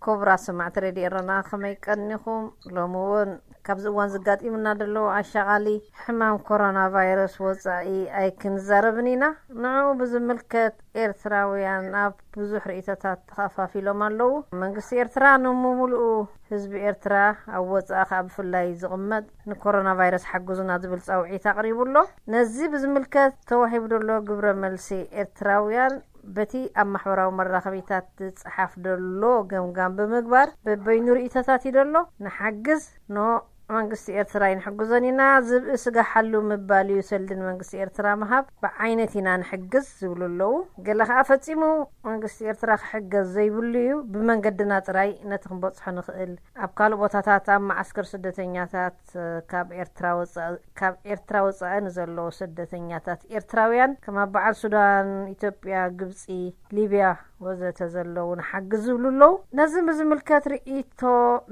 ክቡራት ሰማዕቲ ሬድዮ ኤረና፣ ከመይ ቀኒኹም? ሎሚ እውን ካብዚ እዋን ዘጋጢሙና ዘለዉ ኣሻቓሊ ሕማም ኮሮና ቫይረስ ወጻኢ ኣይክንዛረብን ኢና። ንዕኡ ብዝምልከት ኤርትራውያን ኣብ ብዙሕ ርእይቶታት ተኸፋፊሎም ኣለዉ። መንግስቲ ኤርትራ ንምምልኡ ህዝቢ ኤርትራ፣ ኣብ ወጻኢ ከኣ ብፍላይ ዝቕመጥ፣ ንኮሮና ቫይረስ ሓግዙና ዝብል ጻውዒት ኣቕሪቡ ኣሎ። ነዚ ብዝምልከት ተዋሂቡ ዘሎ ግብረ መልሲ ኤርትራውያን በቲ ኣብ ማሕበራዊ መራኸቢታት ዝጸሓፍ ዘሎ ገምጋም ብምግባር በበይኑ ርእይቶታት እዩ ዘሎ። ንሓግዝ፣ ኖ መንግስቲ ኤርትራ ኣይንሕግዞን ኢና፣ ዝብኢ ስጋ ሓሉ ምባል እዩ ሰልዲ ንመንግስቲ ኤርትራ ምሃብ፣ ብዓይነት ኢና ንሕግዝ ዝብሉ ኣለዉ። ገለ ከኣ ፈጺሙ መንግስቲ ኤርትራ ክሕገዝ ዘይብሉ እዩ፣ ብመንገድና ጥራይ ነቲ ክንበጽሖ ንኽእል፣ ኣብ ካልእ ቦታታት ኣብ መዓስከር ስደተኛታት ካብ ኤርትራ ወጻኢ፣ ካብ ኤርትራ ወጻኢ ንዘለዉ ስደተኛታት ኤርትራውያን ከም ኣብ በዓል ሱዳን፣ ኢትዮጵያ፣ ግብጺ፣ ሊብያ ወዘተ ዘለዉ ንሓግዝ ዝብሉ ኣለዉ። ነዚ ብዝምልከት ርእይቶ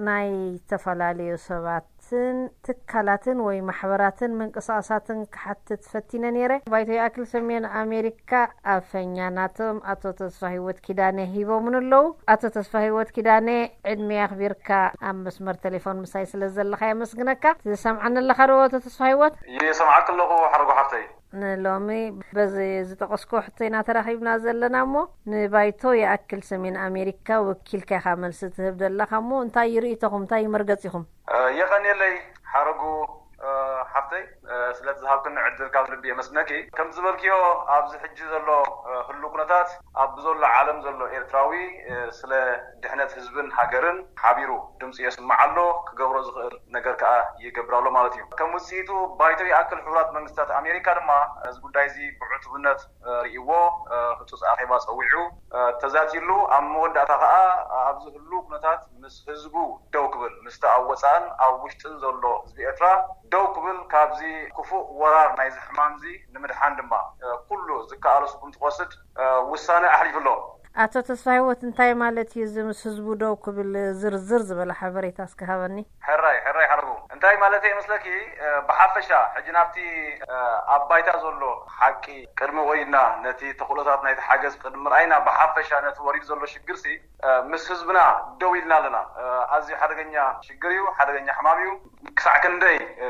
ናይ ዝተፈላለዩ ሰባትን ትካላትን ወይ ማሕበራትን ምንቅስቓሳትን ክሓትት ፈቲነ ነይረ። ባይቶ ይኣክል ሰሜን ኣሜሪካ ኣፈኛ ናቶም ኣቶ ተስፋ ህይወት ኪዳነ ሂቦምን ኣለዉ። ኣቶ ተስፋ ህይወት ኪዳነ፣ ዕድመ ኣኽቢርካ ኣብ መስመር ቴሌፎን ምሳይ ስለ ዘለኻ የመስግነካ። ትሰምዓኒ ኣለኻ ዶ ኣቶ ተስፋ ህይወት? ይሰምዓክ ኣለኹ ሓረጎ ሓፍተይ። ንሎሚ በዚ ዝጠቐስኩ ሕቶ ኢና ተራኺብና ዘለና እሞ፣ ንባይቶ ይኣክል ሰሜን ኣሜሪካ ወኪልካ ኢኻ መልሲ ትህብ ዘለኻ እሞ፣ እንታይ እዩ ርእይቶኹም? እንታይ እዩ መርገጺኹም? እ፣ የቐንየለይ ሓረጉ፣ እ፣ ሓፍተይ፣ እ፣ ስለቲ ዝሃብክኒ ዕድል ካብ ልቢ የመስግነኪ። ከም ዝበልክዮ፣ ኣብዚ ሕጂ ዘሎ፣ እ፣ ህሉው ኩነታት ኣብ ብዘሎ ዓለም ዘሎ ኤርትራዊ፣ እ፣ ስለ ድሕነት ህዝብን ሃገርን ሓቢሩ ድምፂ የስምዕ ኣሎ፣ ክገብሮ ዝኽእል ነገር ከኣ ይገብር ኣሎ ማለት እዩ። ከም ውፅኢቱ፣ ባይቶ ይኣክል ሕቡራት መንግስታት ኣሜሪካ ድማ እዚ ጉዳይ እዚ ብዕቱብነት፣ እ፣ ርእይዎ፣ እ፣ ህጹጽ ኣኼባ ጸዊዑ፣ እ፣ ተዛትይሉ። ኣብ መወዳእታ ከኣ ኣብዚ ህሉው ኩነታት ምስ ህዝቡ ደው ክብል፣ ምስቲ ኣብ ወጻእን ኣብ ውሽጥን ዘሎ ህዝቢ ኤርትራ ደው ክብል፣ ካብዚ ክፉእ ወራር ናይዚ ሕማም እዚ ንምድሓን ድማ፣ እ፣ ኩሉ ዝከኣሎ ስጉምቲ ክወስድ፣ እ፣ ውሳነ ኣሕሊፉ ኣሎ። ኣቶ ተስፋ ህይወት፣ እንታይ ማለት እዩ እዚ ምስ ህዝቡ ደው ክብል? ዝርዝር ዝበለ ሓበሬታ እስከ ሃበኒ። ሕራይ፣ ሕራይ ሓረጉ። እንታይ ማለተይ ይመስለኪ? እ፣ ብሓፈሻ ሕጂ ናብቲ፣ እ፣ ኣብ ባይታ ዘሎ ሓቂ ቅድሚ ወሪድና፣ ነቲ ተኽእሎታት ናይቲ ሓገዝ ቅድሚ ምርኣይና፣ ብሓፈሻ ነቲ ወሪዱ ዘሎ ሽግርሲ፣ እ፣ ምስ ህዝብና ደው ኢልና ኣለና። እ፣ ኣዝዩ ሓደገኛ ሽግር እዩ፣ ሓደገኛ ሕማም እዩ። ክሳዕ ክንደይ፣ እ፣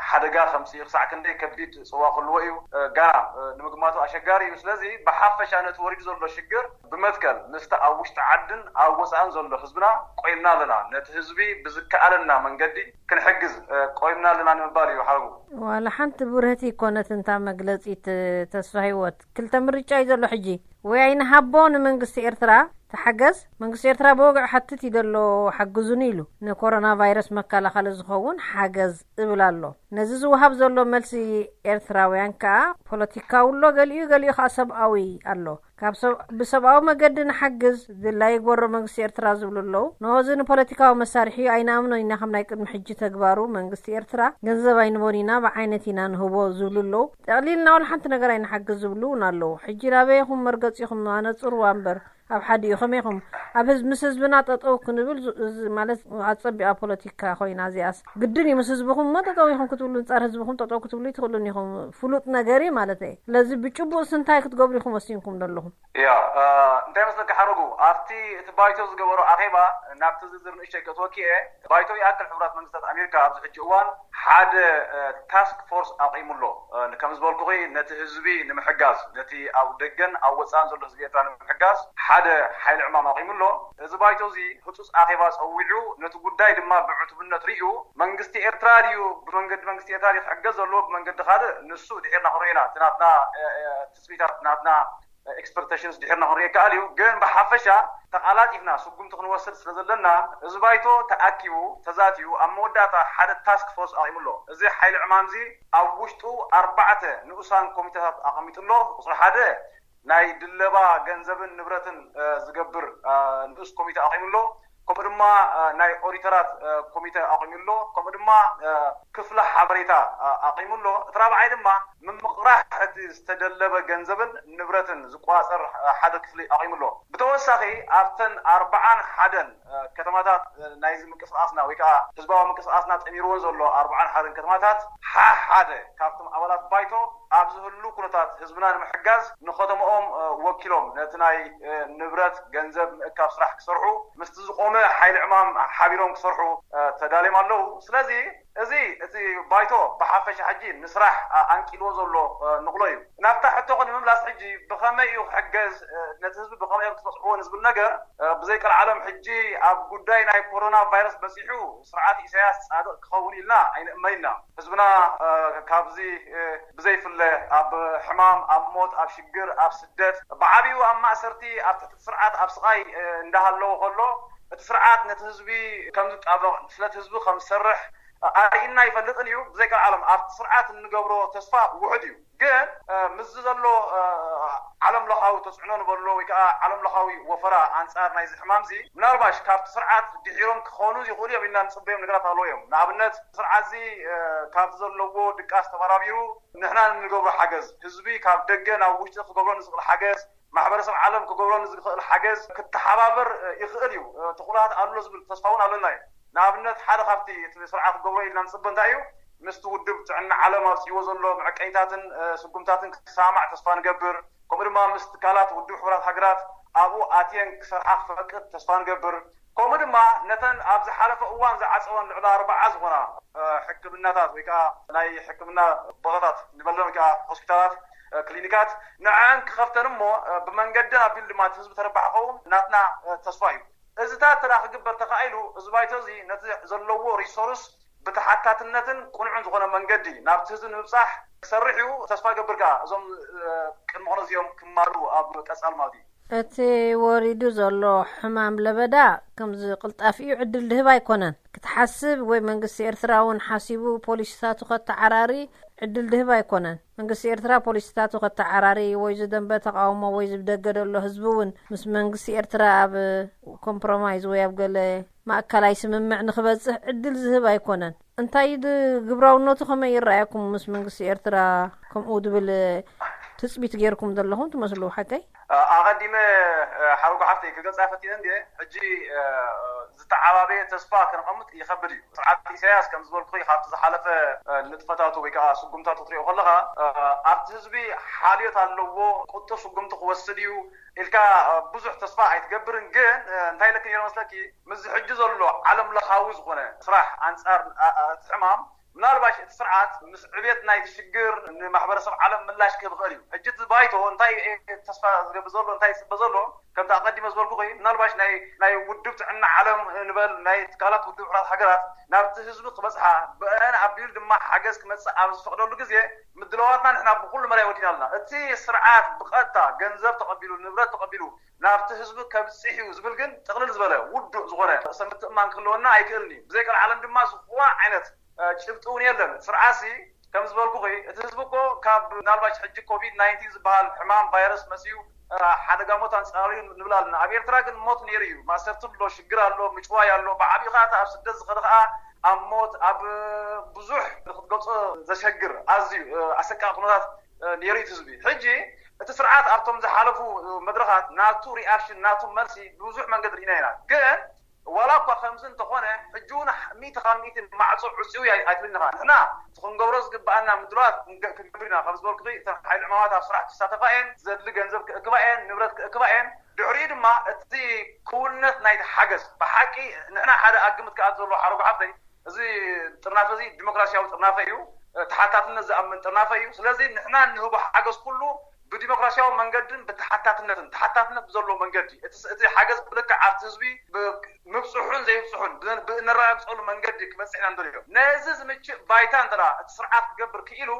ሓደጋ ከምጽእ፣ ክሳዕ ክንደይ ከቢድ ጽዋ ክህልዎ እዩ፣ እ፣ ጋና፣ እ፣ ንምግማቱ ኣሸጋሪ እዩ። ስለዚ ብሓፈሻ ነቲ ወሪዱ ዘሎ ሽግር ብመትከል ምስቲ ኣብ ውሽጢ ዓድን ኣብ ወጻእን ዘሎ ህዝብና ቆይምና ኣለና። ነቲ ህዝቢ ብዝከኣለና መንገዲ ክንሕግዝ፣ እ፣ ቆይምና ኣለና ንምባል እዩ ሓረጉ። ዋላ ሓንቲ ብርህቲ ይኮነት እንታ መግለጺት፣ ተስፋ ህይወት። ክልተ ምርጫ እዩ ዘሎ ሕጂ። ወይ ኣይንሃቦ ንመንግስቲ ኤርትራ ተሓገዝ፣ መንግስቲ ኤርትራ ብወግዒ ሓትት እዩ ዘሎ፣ ሓግዙኒ ኢሉ። ንኮሮና ቫይረስ መከላኸሊ ዝኸውን ሓገዝ እብል ኣሎ። ነዚ ዝወሃብ ዘሎ መልሲ ኤርትራውያን ከኣ ፖለቲካዊ ኣሎ፣ ገሊኡ፣ ገሊኡ ከኣ ሰብኣዊ ኣሎ። ካብ ሰብ-፣ ብሰብኣዊ መገዲ ንሓግዝ፣ ድላዩ ይግበሮ መንግስቲ ኤርትራ ዝብሉ ኣለዉ። ንሆ እዚ ንፖለቲካዊ መሳርሒ ኣይንኣምኖ ኢና፣ ከም ናይ ቅድሚ ሕጂ ተግባሩ መንግስቲ ኤርትራ ገንዘብ ኣይንቦን ኢና፣ ብዓይነት ኢና ንህቦ ዝብሉ ኣለዉ። ጠቕሊልና ዋላ ሓንቲ ነገር ኣይንሓግዝ ዝብሉ እውን ኣለዉ። ሕጂ ናበይ ኢኹም መርገጺኹም? ኣነጽርዋ እምበር። ኣብ ሓዲኡ ከመይ ኢኹም ኣብ ህዝብ-፣ ምስ ህዝብና ጠጠው ክንብል ዝ-፣ እዚ ማለት ኣጸቢቓ ፖለቲካ ኮይና እዚኣስ ግድን እዩ። ምስ ህዝብኹም እሞ ጠጠው ኢኹም ክትብሉ፣ ንጻር ህዝብኹም ጠጠው ክትብሉ ይትኽእሉን ኢኹም። ፍሉጥ ነገር እዩ ማለት እዩ። ስለዚ ብጭቡጥስ እንታይ ክትገብሩ ኢኹም ወሲንኩም ዘለኹም? ያ፣ እ፣ እንታይ መስለካ ሓረጉ፣ ኣብቲ እቲ ባይቶ ዝገበሮ ኣኼባ ናብቲ ዝርዝር ንእሽተይ ከእትወኪ እየ። ባይቶ ይኣክል ሕቡራት መንግስታት ኣሜሪካ ኣብዚ ሕጂ እዋን ሓደ፣ እ፣ ታስክ ፎርስ ኣቂሙ ኣሎ። እ፣ ከም ዝበልኩኺ ነቲ ህዝቢ ንምሕጋዝ፣ ነቲ ኣብ ደገን ኣብ ወጻእን ዘሎ ህዝቢ ኤርትራ ንምሕጋዝ ሓደ ሓይሊ ዕማም ኣቂሙ ኣሎ። እዚ ባይቶ እዚ ህጹጽ ኣኼባ ጸዊዑ ነቲ ጉዳይ ድማ ብዕቱብነት ርእዩ መንግስቲ ኤርትራ ድዩ ብመንገዲ መንግስቲ ኤርትራ ድዩ ክሕገዝ ዘለዎ ብመንገዲ ካልእ ንሱ ድሒርና ክንሪኦ ኢና። እቲ ናትና፣ እ፣ እ፣ ትጽቢታት ናትና ኤክስፐክቴሽንስ ድሒርና ክንሪኦ ይከኣል እዩ። ግን ብሓፈሻ ተቓላጢፍና ስጉምቲ ክንወስድ ስለ ዘለና፣ እዚ ባይቶ ተኣኪቡ፣ ተዛትዩ፣ ኣብ መወዳእታ ሓደ ታስክ ፎርስ ኣቒሙ ኣሎ። እዚ ሓይሊ ዕማም እዚ ኣብ ውሽጡ ኣርባዕተ ንኡሳን ኮሚቴታት ኣቐሚጡ ኣሎ። ቁጽሪ ሓደ ናይ ድለባ ገንዘብን ንብረትን፣ እ፣ ዝገብር፣ እ፣ ንኡስ ኮሚቴ ኣቒሙ ኣሎ። ከምኡ ድማ፣ እ፣ ናይ ኦዲተራት፣ እ፣ ኮሚቴ ኣቒሙ ኣሎ። ከምኡ ድማ፣ እ፣ ክፍለ ሓበሬታ፣ እ፣ ኣቒሙ ኣሎ። እቲ ራብዓይ ድማ ምምቕራሕ እቲ ዝተደለበ ገንዘብን ንብረትን ዝቋፀር ሓደ ክፍሊ ኣቒሙ ኣሎ። ብተወሳኺ ኣብተን ኣርባዓን ሓደን ከተማታት ናይዚ ምንቅስቃስና ወይ ከዓ ህዝባዊ ምንቅስቃስና ጠሚርዎን ዘሎ ኣርባዓን ሓደን ከተማታት ሓሓደ ካብቶም ኣባላት ባይቶ ኣብ ዝህሉ ኩነታት ህዝብና ንምሕጋዝ ንከተማኦም ወኪሎም ነቲ ናይ ንብረት ገንዘብ ምእካብ ስራሕ ክሰርሑ ምስቲ ዝቆመ ሓይሊ ዕማም ሓቢሮም ክሰርሑ ተዳልዮም ኣለዉ። ስለዚ እዚ እቲ ባይቶ ብሓፈሻ ሕጂ ንስራሕ ኣንቂልዎ ዘሎ ንቕሎ እዩ። ናብታ ሕቶኹ ንምምላስ ሕጂ ብኸመይ እዩ ክሕገዝ፣ ነቲ ህዝቢ ብኸመይ እዮም ክበፅሕዎ ንዝብል ነገር ብዘይ ቀልዓለም ሕጂ ኣብ ጉዳይ ናይ ኮሮና ቫይረስ በፂሑ ስርዓት ኢሳያስ ፃድቕ ክኸውን ኢልና ኣይንእመይና። ህዝብና ካብዚ ብዘይፍለ ኣብ ሕማም፣ ኣብ ሞት፣ ኣብ ሽግር፣ ኣብ ስደት፣ ብዓብዩ ኣብ ማእሰርቲ፣ ኣብ ትሕቲ ስርዓት ኣብ ስቓይ እንዳሃለወ ከሎ እቲ ስርዓት ነቲ ህዝቢ ከም ዝጣበቕ፣ ስለቲ ህዝቢ ከም ዝሰርሕ ኣርእይና ይፈልጥን እዩ። ብዘይ ቀልዓለም ኣብቲ ስርዓት እንገብሮ ተስፋ ውሑድ እዩ። ግን ምስዚ ዘሎ ዓለም ለኻዊ ተፅዕኖ ንበሎ ወይ ከዓ ዓለም ለኻዊ ወፈራ ኣንፃር ናይዚ ሕማም እዚ ምናልባሽ ካብቲ ስርዓት ድሒሮም ክኾኑ ይኽእሉ እዮም ኢልና ንፅበዮም ነገራት ኣለዉ እዮም። ንኣብነት ስርዓት እዚ ካብቲ ዘለዎ ድቃስ ተበራቢሩ ንሕና ንገብሮ ሓገዝ ህዝቢ ካብ ደገ ናብ ውሽጢ ክገብሮ ንዝኽእል ሓገዝ ማሕበረሰብ ዓለም ክገብሮ ንዝኽእል ሓገዝ ክተሓባበር ይኽእል እዩ። ትኹላት ኣሎ ዝብል ተስፋ እውን ኣለና እዩ። ንኣብነት ሓደ ካብቲ እቲ ስርዓት ክገብሮ ኢልና ንፅበ እንታይ እዩ ምስቲ ውድብ ጥዕና ዓለም ኣውፅእዎ ዘሎ መዐቀኒታትን ስጉምታትን ክሰማማዕ ተስፋ ንገብር። ከምኡ ድማ ምስ ትካላት ውድብ ሕቡራት ሃገራት ኣብኡ ኣትየን ክሰርሓ ክፈቅድ ተስፋ ንገብር። ከምኡ ድማ ነተን ኣብ ዝሓለፈ እዋን ዝዓፀወን ልዕሊ ኣርባዓ ዝኾና ሕክምናታት ወይ ከዓ ናይ ሕክምና ቦታታት ንበለን ወይ ከዓ ሆስፒታላት ክሊኒካት ንዐን ክኸፍተን እሞ ብመንገደን ኣቢሉ ድማ እቲ ህዝቢ ተረባሕ ክኸውን ናትና ተስፋ እዩ። እዚታት ተዳ ክግበር ተኻኢሉ እዚ ባይቶ እዚ ነቲ ዘለዎ ሪሶርስ ብተሓታትነትን ቁኑዕን ዝኾነ መንገዲ ናብቲ ህዝቢ ንምብፃሕ ክሰርሕ እዩ። ተስፋ ገብር ከዓ እዞም ቅድሚ ኾነ እዚኦም ክማሉ ኣብ ቀፃል ማለት እዩ። እቲ ወሪዱ ዘሎ ሕማም ለበዳ ከምዚ ቅልጣፊኡ ዕድል ድህብ ኣይኮነን። ክትሓስብ ወይ መንግስቲ ኤርትራ እውን ሓሲቡ ፖሊሲታቱ ከተዓራሪ ዕድል ድህብ ኣይኮነን። መንግስቲ ኤርትራ ፖሊሲታቱ ከተዓራሪ ወይ ዝደንበ ተቃውሞ ወይ ዝብደገ ደሎ ህዝቢ እውን ምስ መንግስቲ ኤርትራ ኣብ ኮምፕሮማይዝ ወይ ኣብ ገለ ማእከላይ ስምምዕ ንክበጽሕ ዕድል ዝህብ ኣይኮነን። እንታይ ግብራውነቱ ከመይ ይረኣየኩም ምስ መንግስቲ ኤርትራ ከምኡ ድብል ትጽቢት ገይርኩም ዘለኹም ትመስሉ ሓቀይ? ኣቐዲመ ሓወጎ ሓፍተይ ክገልጻ ፈቲነ እንድየ። ሕጂ ዝተዓባበየ ተስፋ ከነቐምጥ ይኸብድ እዩ። ስርዓት ኢሳያስ ከም ዝበልኩ ካብቲ ዝሓለፈ ንጥፈታቱ ወይ ከዓ ስጉምታቱ ክትሪኦ ከለኻ ኣብቲ ህዝቢ ሓልዮት ኣለዎ፣ ቁጡብ ስጉምቲ ክወስድ እዩ ኢልካ ብዙሕ ተስፋ ኣይትገብርን። ግን እንታይ ኢለኪ ነይረ መስለኪ? ምስዚ ሕጂ ዘሎ ዓለም ለኻዊ ዝኾነ ስራሕ ኣንጻር እቲ ሕማም ምናልባሽ እቲ ስርዓት ምስ ዕቤት ናይቲ ሽግር ንማሕበረሰብ ዓለም ምላሽ ክህብ ይኽእል እዩ። ሕጂ እቲ ባይቶ እንታይ ተስፋ ዝገብር ዘሎ እንታይ ይፅበ ዘሎ ከምቲ ኣቐዲመ ዝበልኩኺ ምናልባሽ ናይ ናይ ውድብ ጥዕና ዓለም ንበል ናይ ትካላት ውድብ ሕራት ሃገራት ናብቲ ህዝቢ ክበፅሓ ብአን ኣቢሉ ድማ ሓገዝ ክመፅእ ኣብ ዝፈቅደሉ ግዜ ምድለዋትና ንሕና ብኩሉ መዳይ ወዲና ኣለና። እቲ ስርዓት ብቐጥታ ገንዘብ ተቐቢሉ ንብረት ተቐቢሉ ናብቲ ህዝቢ ከብፅሕ እዩ ዝብል ግን ጥቕልል ዝበለ ውዱእ ዝኾነ ርእሰ ምትእማን ክህልወና ኣይክእልን እዩ። ብዘይ ቀልዓለም ድማ ዝኾነ ዓይነት ጭብጢ እውን የለን። ስርዓሲ ከም ዝበልኩኺ እቲ ህዝቢ እኮ ካብ ምናልባሽ ሕጂ ኮቪድ ናይንቲን ዝበሃል ሕማም ቫይረስ መፅዩ ሓደጋ ሞት ኣንፃሪ ንብል ኣለና። ኣብ ኤርትራ ግን ሞት ነይሩ እዩ። ማእሰርቲ ኣሎ፣ ሽግር ኣሎ፣ ምጭዋይ ኣሎ። ብዓብዩ ከዓ ኣብ ስደት ዝኸደ ከዓ ኣብ ሞት ኣብ ብዙሕ ንክትገልፆ ዘሸግር ኣዝዩ ኣሰቃቂ ኩነታት ነይሩ እቲ ህዝቢ። ሕጂ እቲ ስርዓት ኣብቶም ዝሓለፉ መድረኻት ናቱ ሪኣክሽን ናቱ መልሲ ብብዙሕ መንገዲ ርኢና ኢና። ግን ዋላ እኳ ከምዚ እንተኾነ ሕጂ እውን ሚእቲ ካብ ሚእቲ ማዕፆ ዕፅዩ ኣይትብልን ኢኻ። ንሕና እቲ ክንገብሮ ዝግብኣና ምድላዋት ክንገብር ኢና። ከም ዝበልኩ እተን ሓይሊ ዕማማት ኣብ ስራሕ ክሳተፋ እየን፣ ዘድሊ ገንዘብ ክእክባ እየን፣ ንብረት ክእክባ እየን። ድሕሪኡ ድማ እቲ ክውንነት ናይቲ ሓገዝ ብሓቂ ንሕና ሓደ ኣግምት ክኣት ዘሎ ሓረጎ ሓፍተይ እዚ ጥርናፈ እዚ ዲሞክራሲያዊ ጥርናፈ እዩ። ተሓታትነት ዝኣምን ጥርናፈ እዩ። ስለዚ ንሕና እንህቦ ሓገዝ ኩሉ ብዲሞክራሲያዊ መንገድን ብተሓታትነትን ተሓታትነት ብዘለዎ መንገዲ እቲ ሓገዝ ብልክዕ ኣብቲ ህዝቢ ምብፅሑን ዘይብፅሑን ብእነረጋግፀሉ መንገዲ ክበፅሕ ኢና ንደልዮ። ነዚ ዝምችእ ባይታ እንተ እቲ ስርዓት ክገብር ክኢሉ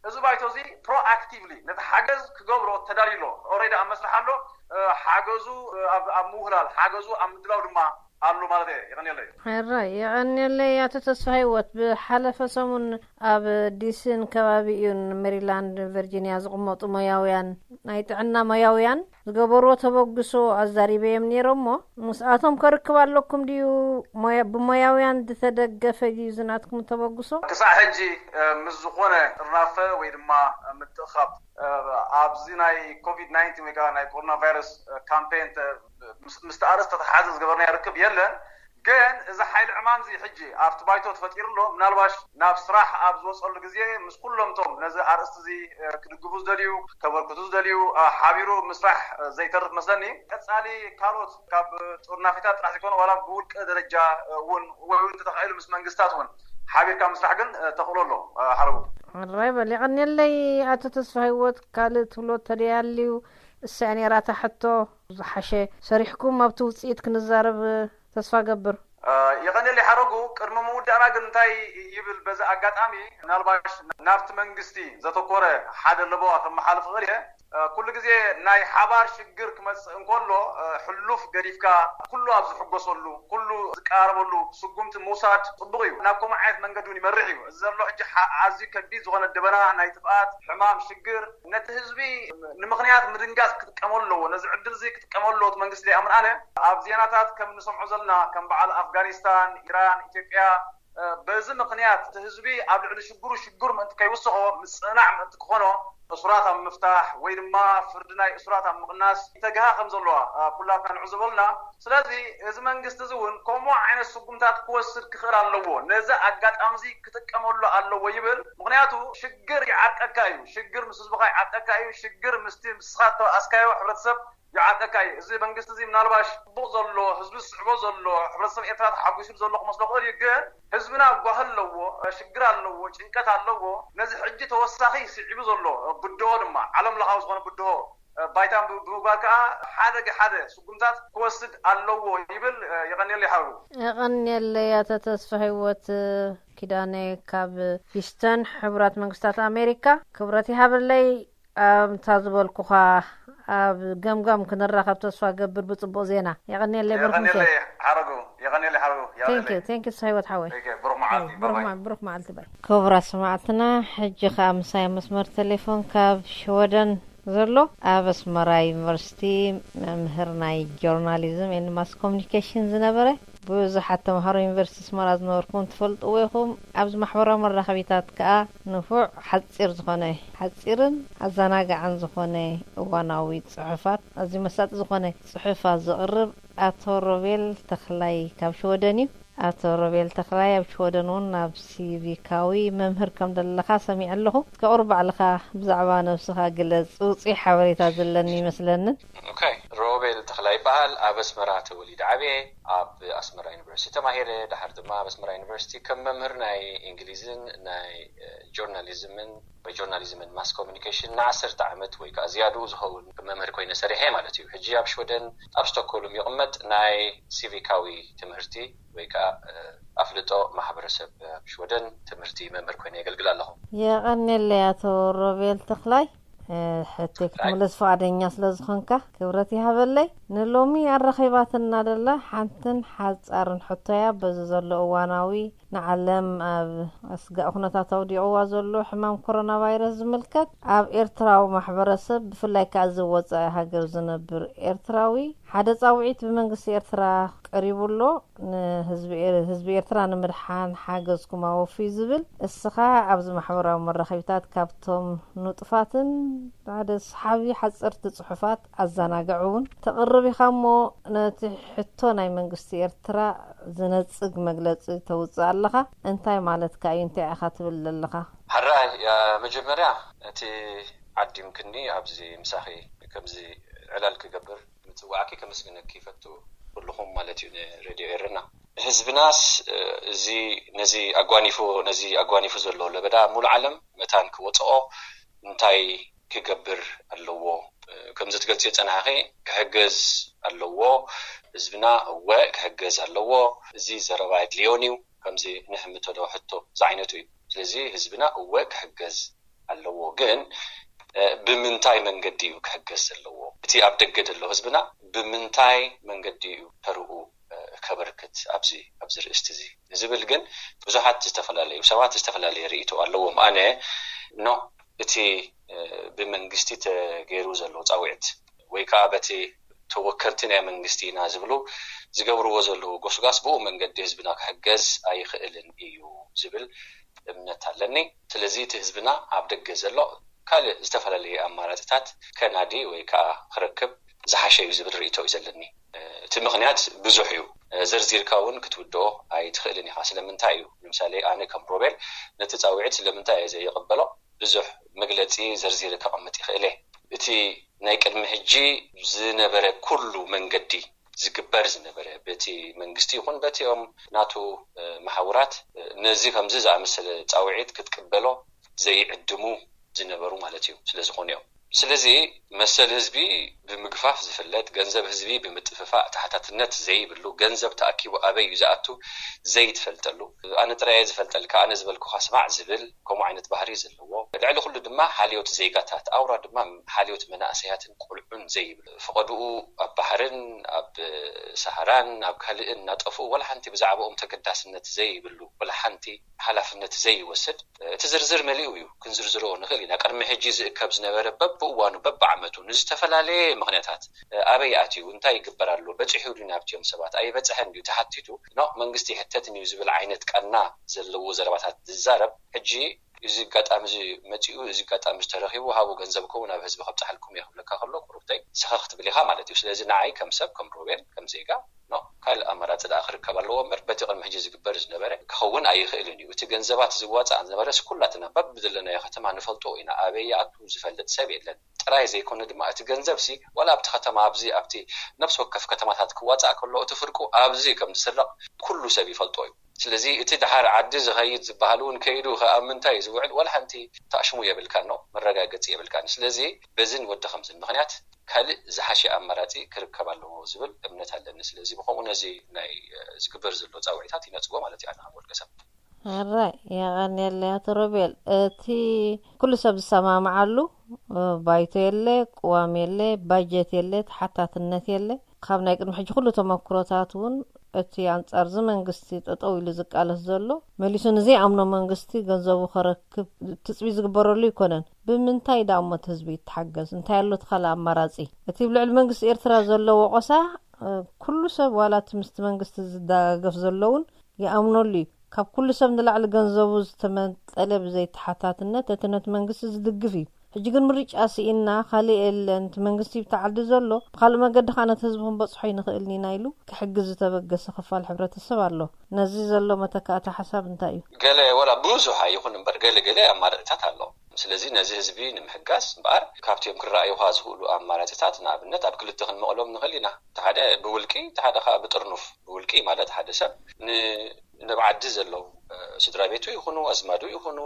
እዚ ባይቶ እዚ ፕሮኣክቲቭሊ ነቲ ሓገዝ ክገብሮ ተዳልዩ ኣሎ። ኦሬዲ ኣብ መስርሕ ኣሎ። ሓገዙ ኣብ ምውህላል ሓገዙ ኣብ ምድላው ድማ ኣሎ ማለት እየ። የቐንየለይ። ሕራይ የቐንየለይ ኣቶ ተስፋ ህይወት። ብሓለፈ ሰሙን ኣብ ዲሲን ከባቢኡን ሜሪላንድ ቨርጂንያ ዝቕመጡ ሞያውያን ናይ ጥዕና ሞያውያን ዝገበርዎ ተበግሶ ኣዛሪበዮም ነይሮም። እሞ ምስኣቶም ከርክብ ኣለኩም ድዩ? ሞያ- ብሞያውያን ዝተደገፈ ድዩ ዝናትኩም ተበግሶ? ክሳዕ ሕጂ፣ እ፣ ምስ ዝኾነ ጥርናፈ ወይ ድማ ምትእኻብ፣ እ፣ ኣብዚ ናይ ኮቪድ ናይንቲን ወይ ከዓ ናይ ኮሮና ቫይረስ፣ እ፣ ካምፔን ተ- ምስ- ምስቲ ኣርእስቲ ተተሓዘ ዝገበርናዮ ርክብ የለን። ግን እዚ ሓይሊ ዕማም እዚ ሕጂ ኣብቲ ባይቶ ተፈጢሩ ኣሎ። ምናልባሽ ናብ ስራሕ ኣብ ዝወፀሉ ግዜ ምስ ኩሎም እቶም ነዚ ኣርእስቲ እዚ፣ እ፣ ክድግፉ ዝደልዩ፣ ከበርክቱ ዝደልዩ፣ እ፣ ሓቢሩ ምስራሕ፣ እ፣ ዘይተርፍ መስለኒ። ቀፃሊ ካልኦት ካብ ጥርናፊታት ጥራሕ ዘይኮነ ዋላ ብውልቀ ደረጃ፣ እ፣ እውን ወይ እውን እንተተኻኢሉ ምስ መንግስታት እውን ሓቢርካ ምስራሕ ግን፣ እ፣ ተኽእሎ ኣሎ፣ እ፣ ሓረጉ። ሕራይ በል፣ የቐንየለይ ኣቶ ተስፋ ህይወት። ካልእ ትብሎ ተደያልዩ? እሳ ነይራ እታ ሕቶ። ዝሓሸ ሰሪሕኩም ኣብቲ ውፅኢት ክንዛረብ ተስፋ ገብር። እ፣ የቐንየለይ ሓረጉ። ቅድሚ ምውዳእና ግን እንታይ ይብል በዚ ኣጋጣሚ፣ ምናልባሽ ናብቲ መንግስቲ ዘተኮረ ሓደ ለበዋ ከመሓልፍ እኽእል እየ። እ፣ ኩሉ ግዜ ናይ ሓባር ሽግር ክመጽእ እንከሎ፣ እ፣ ሕሉፍ ገዲፍካ ኩሉ ኣብ ዝሕጎሰሉ፣ ኩሉ ዝቀራረበሉ ስጉምቲ ምውሳድ ጽቡቕ እዩ። ናብ ከምኡ ዓይነት መንገዲ እውን ይመርሕ እዩ። እዚ ዘሎ ሕጂ ሓ- ኣዝዩ ከቢድ ዝኾነ ደበና ናይ ጥፍኣት፣ ሕማም፣ ሽግር ነቲ ህዝቢ ንምኽንያት ምድንጋጽ ክጥቀመሉ ኣለዎ። ነዚ ዕድል እዚ ክጥቀመሉ ኣለዎ እቲ መንግስቲ ደኣ። ኣነ ኣብ ዜናታት ከም ንሰምዖ ዘለና ከም በዓል ኣፍጋኒስታን፣ ኢራን፣ ኢትዮጵያ፣ እ፣ በዚ ምኽንያት እቲ ህዝቢ ኣብ ልዕሊ ሽግሩ ሽግር ምእንቲ ከይውስኾ ምጽዕናዕ ምእንቲ ክኾኖ እሱራት ኣብ ምፍታሕ ወይ ድማ ፍርዲ ናይ እሱራት ኣብ ምቕናስ ይተግሃ ከም ዘለዋ፣ እ፣ ኩላትና ንዕዘቦ ኣለና። ስለዚ እዚ መንግስቲ እዚ እውን ከምኡ ዓይነት ስጉምታት ክወስድ ክኽእል ኣለዎ። ነዚ ኣጋጣሚ እዚ ክጥቀመሉ ኣለዎ ይብል። ምኽንያቱ ሽግር ይዓርቀካ እዩ። ሽግር ምስ ህዝብኻ ይዓርቀካ እዩ። ሽግር ምስቲ ምስኻ ዝተባኣስካዮ ሕብረተሰብ ይዓርቀካ እዩ። እዚ መንግስቲ እዚ ምናልባሽ ጽቡቕ ዘሎ፣ ህዝቢ ዝስዕቦ ዘሎ፣ ሕብረተሰብ ኤርትራ ተሓጒሱሉ ዘሎ ክመስሎ ክእል እዩ። ግን ህዝብና ጓሂ ኣለዎ፣ ሽግር ኣለዎ፣ ጭንቀት ኣለዎ። ነዚ ሕጂ ተወሳኺ ስዒቡ ዘሎ ብድሆ ድማ ዓለም ለኻዊ ዝኾነ ብድሆ ባይታ ብምግባር ከዓ ሓደ ሓደ ስጉምታት ክወስድ ኣለዎ ይብል። የቐንየለይ ሓሩ። የቐንየለይ ኣቶ ተስፋ ህይወት ኪዳነ ካብ ሂስተን ሕቡራት መንግስታት ኣሜሪካ። ክብረት ይሃበለይ። ኣብታ ዝበልኩኻ ኣብ ገምጋም ክንራኸብ ተስፋ ገብር ብጽቡቕ ዜና። የቐንየለይ ብሩኽ ምሸት። የቐንየለይ ሓረጉ። የቐንየለይ ሓረጉ። Thank you፣ thank you ተስፋ ህይወት ሓወይ። ብሩኽ መዓልቲ። ብሩኽ መዓልቲ ባይ። ክቡራት ሰማዕትና፣ ሕጂ ኸኣ ምሳይ ኣብ መስመር ቴሌፎን ካብ ሽወደን ዘሎ ኣብ ኣስመራ ዩኒቨርሲቲ መምህር ናይ ጆርናሊዝም ኤንድ ማስ ኮሙኒኬሽን ዝነበረ፣ ብዙሓት ተምሃሮ ዩኒቨርሲቲ ኣስመራ ዝነበርኩም ትፈልጥዎ ኢኹም። ኣብዚ ማሕበራዊ መራኸቢታት ከኣ ንፉዕ ሓጺር ዝኾነ፣ ሓጺርን ኣዘናጋዕን ዝኾነ እዋናዊ ጽሑፋት፣ ኣዝዩ መሳጢ ዝኾነ ጽሑፋት ዘቕርብ ኣቶ ሮቤል ተኽላይ ካብ ሽወደን እዩ። ኣቶ ሮቤል ተኽላይ ኣብ ሽወደን እውን ናብ ሲቪካዊ መምህር ከም ዘለኻ ሰሚዐ ኣለኹ። እስከ ቁሩብ ባዕልኻ ብዛዕባ ነብስኻ ግለጽ፣ ውጹይ ሓበሬታ ዘለኒ ይመስለንን። ኦኬ፣ ሮቤል ተኽላይ ይበሃል። ኣብ ኣስመራ ተወሊደ ዓብየ። ኣብ ኣስመራ ዩኒቨርሲቲ ተማሂረ። ድሓር ድማ ኣብ ኣስመራ ዩኒቨርሲቲ ከም መምህር ናይ እንግሊዝን ናይ፣ እ፣ ጆርናሊዝምን ወይ ጆርናሊዝምን ማስ ኮሙኒኬሽን ንዓሰርተ ዓመት ወይ ከዓ ዝያድኡ ዝኸውን መምህር ኮይነ ሰሪሐ ማለት እዩ። ሕጂ ኣብ ሽወደን ኣብ ስቶክሆልም ይቕመጥ። ናይ ሲቪካዊ ትምህርቲ ወይ ከዓ፣ እ፣ ኣፍልጦ ማሕበረሰብ ኣብ ሽወደን ትምህርቲ መምህር ኮይነ የገልግል ኣለኹ። የቐንየለይ ኣቶ ሮቤል ተኽላይ፣ እ፣ ሕቶይ ክትምልስ ፍቓደኛ ስለ ዝኾንካ ክብረት ይሃበለይ። ንሎሚ ኣራኺባትና ደላ ሓንትን ሓጻርን ሕቶያ በዚ ዘሎ እዋናዊ ንዓለም ኣብ ኣስጋኢ ኩነታት ኣውዲቕዋ ዘሎ ሕማም ኮሮና ቫይረስ ዝምልከት፣ ኣብ ኤርትራዊ ማሕበረሰብ ብፍላይ ከኣ እዚ ወጻኢ ሃገር ዝነብር ኤርትራዊ ሓደ ጻውዒት ብመንግስቲ ኤርትራ ቀሪቡ ኣሎ። ንህዝቢ ኤር-፣ ህዝቢ ኤርትራ ንምድሓን ሓገዝኩም ኣወፍዩ ዝብል። እስኻ ኣብዚ ማሕበራዊ መራኸቢታት ካብቶም ንጡፋትን ሓደ ሰሓቢ ሓጸርቲ ጽሑፋት ኣዘናግዕ እውን ተቕርብ ኢኻ እሞ፣ ነቲ ሕቶ ናይ መንግስቲ ኤርትራ ዝነጽግ መግለጺ ተውጽእ ኣለኻ። እንታይ ማለትካ እዩ? እንታይ ኢኻ ትብል ዘለኻ? ሕራይ፣ ያ፣ መጀመርያ እቲ ዓዲምክኒ ኣብዚ ምሳኺ ከምዚ ዕላል ክገብር ምጽዋዕኪ ከመስግነኪ ይፈቱ። ኩልኹም ማለት እዩ ንሬድዮ ኤረና። ህዝብናስ፣ እ፣ እዚ፣ ነዚ ኣጓኒፉ፣ ነዚ ኣጓኒፉ ዘሎ ለበዳ ሙሉእ ዓለም መታን ክወጽኦ እንታይ ክገብር ኣለዎ? እ፣ ከምዚ ትገልጽዮ ጸናሕኺ ክሕገዝ ኣለዎ። ህዝብና እወ ክሕገዝ ኣለዎ። እዚ ዘረባ ኣድልዮን እዩ። ከምዚ ንሕምቶ ዶ ሕቶ ዝዓይነቱ እዩ። ስለዚ ህዝብና እወ ክሕገዝ ኣለዎ። ግን፣ እ፣ ብምንታይ መንገዲ እዩ ክሕገዝ ዘለዎ? እቲ ኣብ ደገ ዘሎ ህዝብና ብምንታይ መንገዲ እዩ ተርኡ፣ እ፣ ከበርክት ኣብዚ፣ ኣብዚ ርእስቲ እዚ ንዝብል ግን ብዙሓት ዝተፈላለዩ ሰባት ዝተፈላለየ ርእይቶ ኣለዎም። ኣነ ኖ፣ እቲ፣ እ፣ ብመንግስቲ ተገይሩ ዘሎ ጻውዒት ወይ ከዓ በቲ ተወከልቲ ናይ መንግስቲ ኢና ዝብሉ ዝገብርዎ ዘለዉ ጎስጓስ ብኡ መንገዲ ህዝብና ክሕገዝ ኣይኽእልን እዩ ዝብል እምነት ኣለኒ። ስለዚ እቲ ህዝብና ኣብ ደገ ዘሎ ካልእ ዝተፈላለየ ኣማራፅታት ከናዲ ወይ ከዓ ክረክብ ዝሓሸ እዩ ዝብል ርእይቶ እዩ ዘለኒ። እቲ ምኽንያት ብዙሕ እዩ። ዘርዚርካ እውን ክትውድኦ ኣይትኽእልን ኢኻ። ስለምንታይ እዩ? ንምሳሌ ኣነ ከም ሮቤል ነቲ ፃውዒት ስለምንታይ እየ ዘይቕበሎ ብዙሕ መግለፂ ዘርዚረ ከቐምጥ ይኽእል እየ። እቲ ናይ ቅድሚ ሕጂ ዝነበረ ኩሉ መንገዲ ዝግበር ዝነበረ በቲ መንግስቲ ይኹን በቲኦም ናቱ መሓውራት ነዚ ከምዚ ዝኣመሰለ ፃውዒት ክትቅበሎ ዘይዕድሙ ዝነበሩ ማለት እዩ። ስለዝኾኑ እዮም። ስለዚ መሰል ህዝቢ ብምግፋፍ ዝፍለጥ፣ ገንዘብ ህዝቢ ብምጥፍፋእ ተሓታትነት ዘይብሉ፣ ገንዘብ ተኣኪቡ ኣበይ እዩ ዝኣቱ ዘይትፈልጠሉ፣ ኣነ ጥራየ ዝፈልጠልካ፣ ኣነ ዝበልኩኻ ስማዕ ዝብል ከምኡ ዓይነት ባህሪ ዘለዎ፣ ልዕሊ ኩሉ ድማ ሓልዮት ዜጋታት ኣውራ ድማ ሓልዮት መናእሰያትን ቆልዑን ዘይብል፣ ፈቐድኡ ኣብ ባሕርን ኣብ ሰሃራን ኣብ ካልእን እናጠፍኡ ዋላ ሓንቲ ብዛዕባኦም ተገዳስነት ዘይብሉ፣ ዋላ ሓንቲ ሓላፍነት ዘይወስድ፣ እቲ ዝርዝር መሊኡ እዩ። ክንዝርዝሮ ንኽእል ኢና። ቅድሚ ሕጂ ዝእከብ ዝነበረ በብእዋኑ በብዓመቱ ንዝተፈላለየ ምኽንያታት ኣበይ ኣትዩ፣ እንታይ ይግበር ኣሎ፣ በፂሑ ድዩ ናብትዮም ሰባት ኣይበፅሐን ድዩ ተሓቲቱ ኖ መንግስቲ ይሕተትን እዩ ዝብል ዓይነት ቃና ዘለዎ ዘረባታት ዝዛረብ ሕጂ እዚ ኣጋጣሚ እዚ መፂኡ፣ እዚ ኣጋጣሚ እዚ ተረኺቡ፣ ሃቡ ገንዘብኩም ናብ ህዝቢ ከብፅሓልኩም እየ ክብለካ ከሎ ቁሩብተይ ስኸኽ ትብል ኢኻ ማለት እዩ። ስለዚ ንዓይ ከም ሰብ ከም ሮቤል ከም ዜጋ ካልእ ኣማራፂ ደኣ ክርከብ ኣለዎ እምበር በቲ ቅድሚ ሕጂ ዝግበር ዝነበረ ክኸውን ኣይኽእልን እዩ። እቲ ገንዘባት ዝዋፃእ ዝነበረስ ኩላትና በብዘለናዮ ከተማ ንፈልጦ ኢና። ኣበይ ይኣቱ ዝፈልጥ ሰብ የለን። ጥራይ ዘይኮነ ድማ እቲ ገንዘብ ሲ ዋላ ኣብቲ ከተማ ኣብዚ ኣብቲ ነፍሲ ወከፍ ከተማታት ክዋፃእ ከሎ እቲ ፍርቁ ኣብዚ ከም ዝስረቕ ኩሉ ሰብ ይፈልጦ እዩ። ስለዚ እቲ ድሓር ዓዲ ዝኸይድ ዝበሃል እውን ከይዱ ከ ኣብ ምንታይ እዩ ዝውዕል ዋላ ሓንቲ ታሽሙ የብልካን ነው መረጋገፂ የብልካን። ስለዚ በዝን ወዲ ከምዝን ምኽንያት ካልእ ዝሓሸ ኣማራፂ ክርከብ ኣለዎ ዝብል እምነት ኣለኒ። ስለዚ ብኸምኡ ነዚ ናይ ዝግበር ዘሎ ፃውዒታት ይነፅጎ ማለት እዩ ኣነ ከም ወልቀ ሰብ። ሕራይ የቐንየለይ ኣቶ ሮቤል። እቲ ኩሉ ሰብ ዝሰማምዓሉ ባይቶ የለ፣ ቅዋም የለ፣ ባጀት የለ፣ ተሓታትነት የለ። ካብ ናይ ቅድሚ ሕጂ ኩሉ ተመክሮታት እውን እቲ ኣንጻር እዚ መንግስቲ ጠጠው ኢሉ ዝቃለስ ዘሎ መሊሱ ንዘይኣምኖ መንግስቲ ገንዘቡ ከረክብ ትፅቢት ዝግበረሉ ኣይኮነን። ብምንታይ ደኣ እሞ እቲ ህዝቢ ይተሓገዝ? እንታይ ኣሎ እቲ ካልእ ኣማራፂ? እቲ ብልዕሊ መንግስቲ ኤርትራ ዘሎ ወቐሳ ኩሉ ሰብ ዋላ እቲ ምስቲ መንግስቲ ዝደጋገፍ ዘሎ እውን ይኣምነሉ እዩ። ካብ ኩሉ ሰብ ንላዕሊ ገንዘቡ ዝተመንጠለ ብዘይተሓታትነት እቲ ነቲ መንግስቲ ዝድግፍ እዩ። ሕጂ ግን ምርጫ ስኢንና ካልእ የለን፣ እቲ መንግስቲ እዩ ኣብቲ ዓዲ ዘሎ፣ ብኻልእ መገዲ ከኣ ነቲ ህዝቢ ክንበጽሖ ኣይንኽእልን ኢና ኢሉ ክሕግዝ ዝተበገሰ ክፋል ሕብረተሰብ ኣሎ። ነዚ ዘሎ መተካእታ ሓሳብ እንታይ እዩ? ገለ ወላ ብዙሕ ኣይኹን እምበር ገለ ገለ ኣማራፅታት ኣሎ። ስለዚ ነዚ ህዝቢ ንምሕጋዝ እምበኣር ካብቲኦም ክረኣዩኻ ዝኽእሉ ኣማራፅታት ንኣብነት ኣብ ክልተ ክንመቕሎም ንኽእል ኢና። እቲ ሓደ ብውልቂ፣ እቲ ሓደ ከዓ ብጥርኑፍ። ብውልቂ ማለት ሓደ ሰብ ን ናብ ዓዲ ዘለዉ ስድራ ቤቱ ይኹኑ ኣዝማዱ ይኹኑ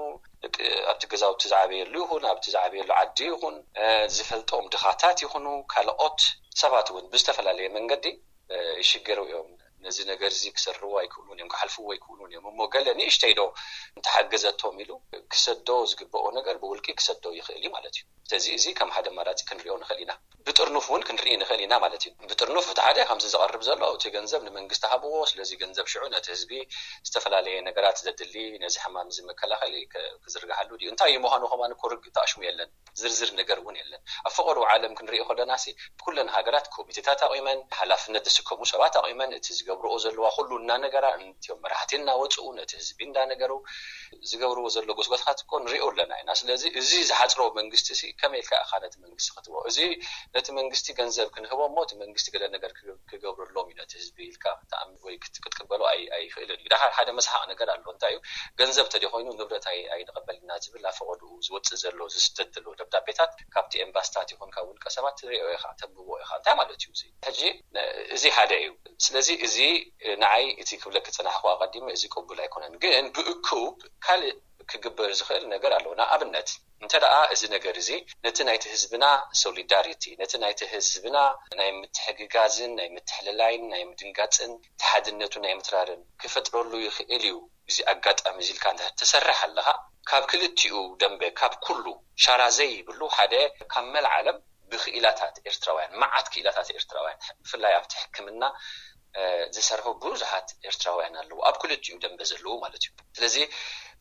ኣብቲ ገዛውቲ ዝዓበየሉ ይኹን ኣብቲ ዝዓበየሉ ዓዲ ይኹን ዝፈልጦም ድኻታት ይኹኑ ካልኦት ሰባት እውን ብዝተፈላለየ መንገዲ ይሽገሩ እዮም። ነዚ ነገር እዚ ክሰርዎ ኣይክእሉን እዮም፣ ክሓልፍዎ ኣይክእሉን እዮም። እሞ ገለ ንእሽተይ ዶ እንተሓገዘቶም ኢሉ ክሰዶ ዝግበኦ ነገር ብውልቂ ክሰዶ ይኽእል እዩ ማለት እዩ። ስለዚ እዚ ከም ሓደ ኣማራፂ ክንሪኦ ንኽእል ኢና። ብጥርኑፍ እውን ክንርኢ ንኽእል ኢና ማለት እዩ። ብጥርኑፍ እቲ ሓደ ከምዚ ዝቐርብ ዘሎ እቲ ገንዘብ ንመንግስቲ ሃብዎ፣ ስለዚ ገንዘብ ሽዑ ነቲ ህዝቢ ዝተፈላለየ ነገራት ዘድሊ ነዚ ሕማም እዚ መከላኸሊ ክዝርግሓሉ ድዩ እንታይ እዩ ምዃኑ ከማን እኮ ርግእ ተኣሽሙ የለን። ዝርዝር ነገር እውን የለን። ኣብ ፈቐዶ ዓለም ክንሪኦ ከለና ሲ ኩለን ሃገራት ኮሚቴታት ኣቑመን፣ ሓላፍነት ዝስከሙ ሰባት ኣቑመን፣ እቲ ዝገብርኦ ዘለዋ ኩሉ እናነገራ፣ ነቲኦም መራሕቲ እናወፅኡ፣ ነቲ ህዝቢ እንዳነገሩ ዝገብርዎ ዘሎ ጎስጓስታት እኮ ንሪኦ ኣለና ኢና። ስለዚ እዚ ዝሓፅሮ መንግስቲ ሲ ከመይ ኢልካ ኢኻ ነቲ መንግስቲ ክትቦ? እዚ ነቲ መንግስቲ ገንዘብ ክንህቦ እሞ እቲ መንግስቲ ገለ ነገር ክገብረሎም እዩ ነቲ ህዝቢ ኢልካ ክትኣምን ወይ ክትቅበሎ ኣይኽእልን እዩ። ደሓር ሓደ መስሓቕ ነገር ኣሎ። እንታይ እዩ? ገንዘብ ተደኾይኑ ንብረት ኣይንቐበል ኢና ዝብል ኣፈቐድኡ ዝወፅእ ዘሎ ዝስደድ ዘሎ ደብዳቤታት ካብቲ ኤምባስታት ይኹን ካብ ውልቀ ሰባት ትሪኦ ኢኻ ተንብቦ ኢኻ። እንታይ ማለት እዩ እዚ? ሕጂ እዚ ሓደ እዩ። ስለዚ እዚ ንዓይ እቲ ክብለኪ ዝፀናሕኩ ኣቐዲመ እዚ ቅቡል ኣይኮነን። ግን ብእኩብ ካልእ ክግበር ዝኽእል ነገር ኣሎ። ንኣብነት እንተ ደኣ እዚ ነገር እዚ ነቲ ናይቲ ህዝብና ሶሊዳሪቲ ነቲ ናይቲ ህዝብና ናይ ምትሕግጋዝን ናይ ምትሕልላይን ናይ ምድንጋፅን እቲ ሓድነቱ ናይ ምትራርን ክፈጥረሉ ይኽእል እዩ። እዚ ኣጋጣሚ እዚ ኢልካ እንተ ትሰርሕ ኣለኻ ካብ ክልቲኡ ደንበ ካብ ኩሉ ሻራ ዘይብሉ ሓደ ካብ መላዓለም ብክኢላታት ኤርትራውያን መዓት ክኢላታት ኤርትራውያን ብፍላይ ኣብቲ ሕክምና ዝሰርሑ ብዙሓት ኤርትራውያን ኣለዉ ኣብ ክልቲኡ ደንበ ዘለዉ ማለት እዩ። ስለዚ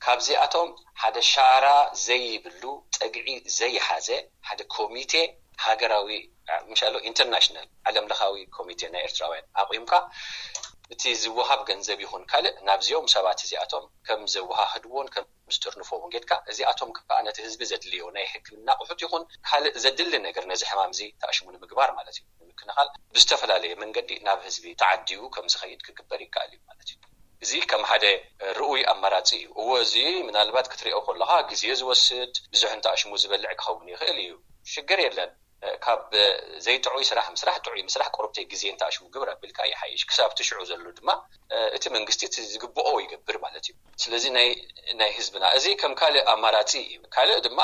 ካብዚኣቶም ሓደ ሻራ ዘይብሉ ጠግዒ ዘይሓዘ ሓደ ኮሚቴ ሃገራዊ ምሻሎ ኢንተርናሽናል ዓለም ለኻዊ ኮሚቴ ናይ ኤርትራውያን ኣቑምካ እቲ ዝወሃብ ገንዘብ ይኹን ካልእ ናብዚኦም ሰባት እዚኣቶም ከም ዘወሃህድዎን ከም ዝጥርንፎ እውን ጌድካ እዚኣቶም ከዓ ነቲ ህዝቢ ዘድልዮ ናይ ሕክምና ኣቑሑት ይኹን ካልእ ዘድሊ ነገር ነዚ ሕማም እዚ ተኣሽሙ ንምግባር ማለት እዩ ንምክንኻል ብዝተፈላለየ መንገዲ ናብ ህዝቢ ተዓድዩ ከም ዝኸይድ ክግበር ይከኣል እዩ ማለት እዩ። እዚ ከም ሓደ ርኡይ ኣማራፂ እዩ። እዎ እዚ ምናልባት ክትሪኦ ከለኻ ግዜ ዝወስድ ብዙሕ እንተኣሽሙ ዝበልዕ ክኸውን ይኽእል እዩ። ሽግር የለን። ካብ ዘይጥዑይ ስራሕ ምስራሕ ጥዑይ ምስራሕ ቁርብተይ ግዜ እንተኣሽሙ ግብር ኣቢልካ ይሓይሽ። ክሳብ እቲ ሽዑ ዘሎ ድማ እቲ መንግስቲ እቲ ዝግብኦ ይገብር ማለት እዩ። ስለዚ ናይ ናይ ህዝብና እዚ ከም ካልእ ኣማራፂ እዩ። ካልእ ድማ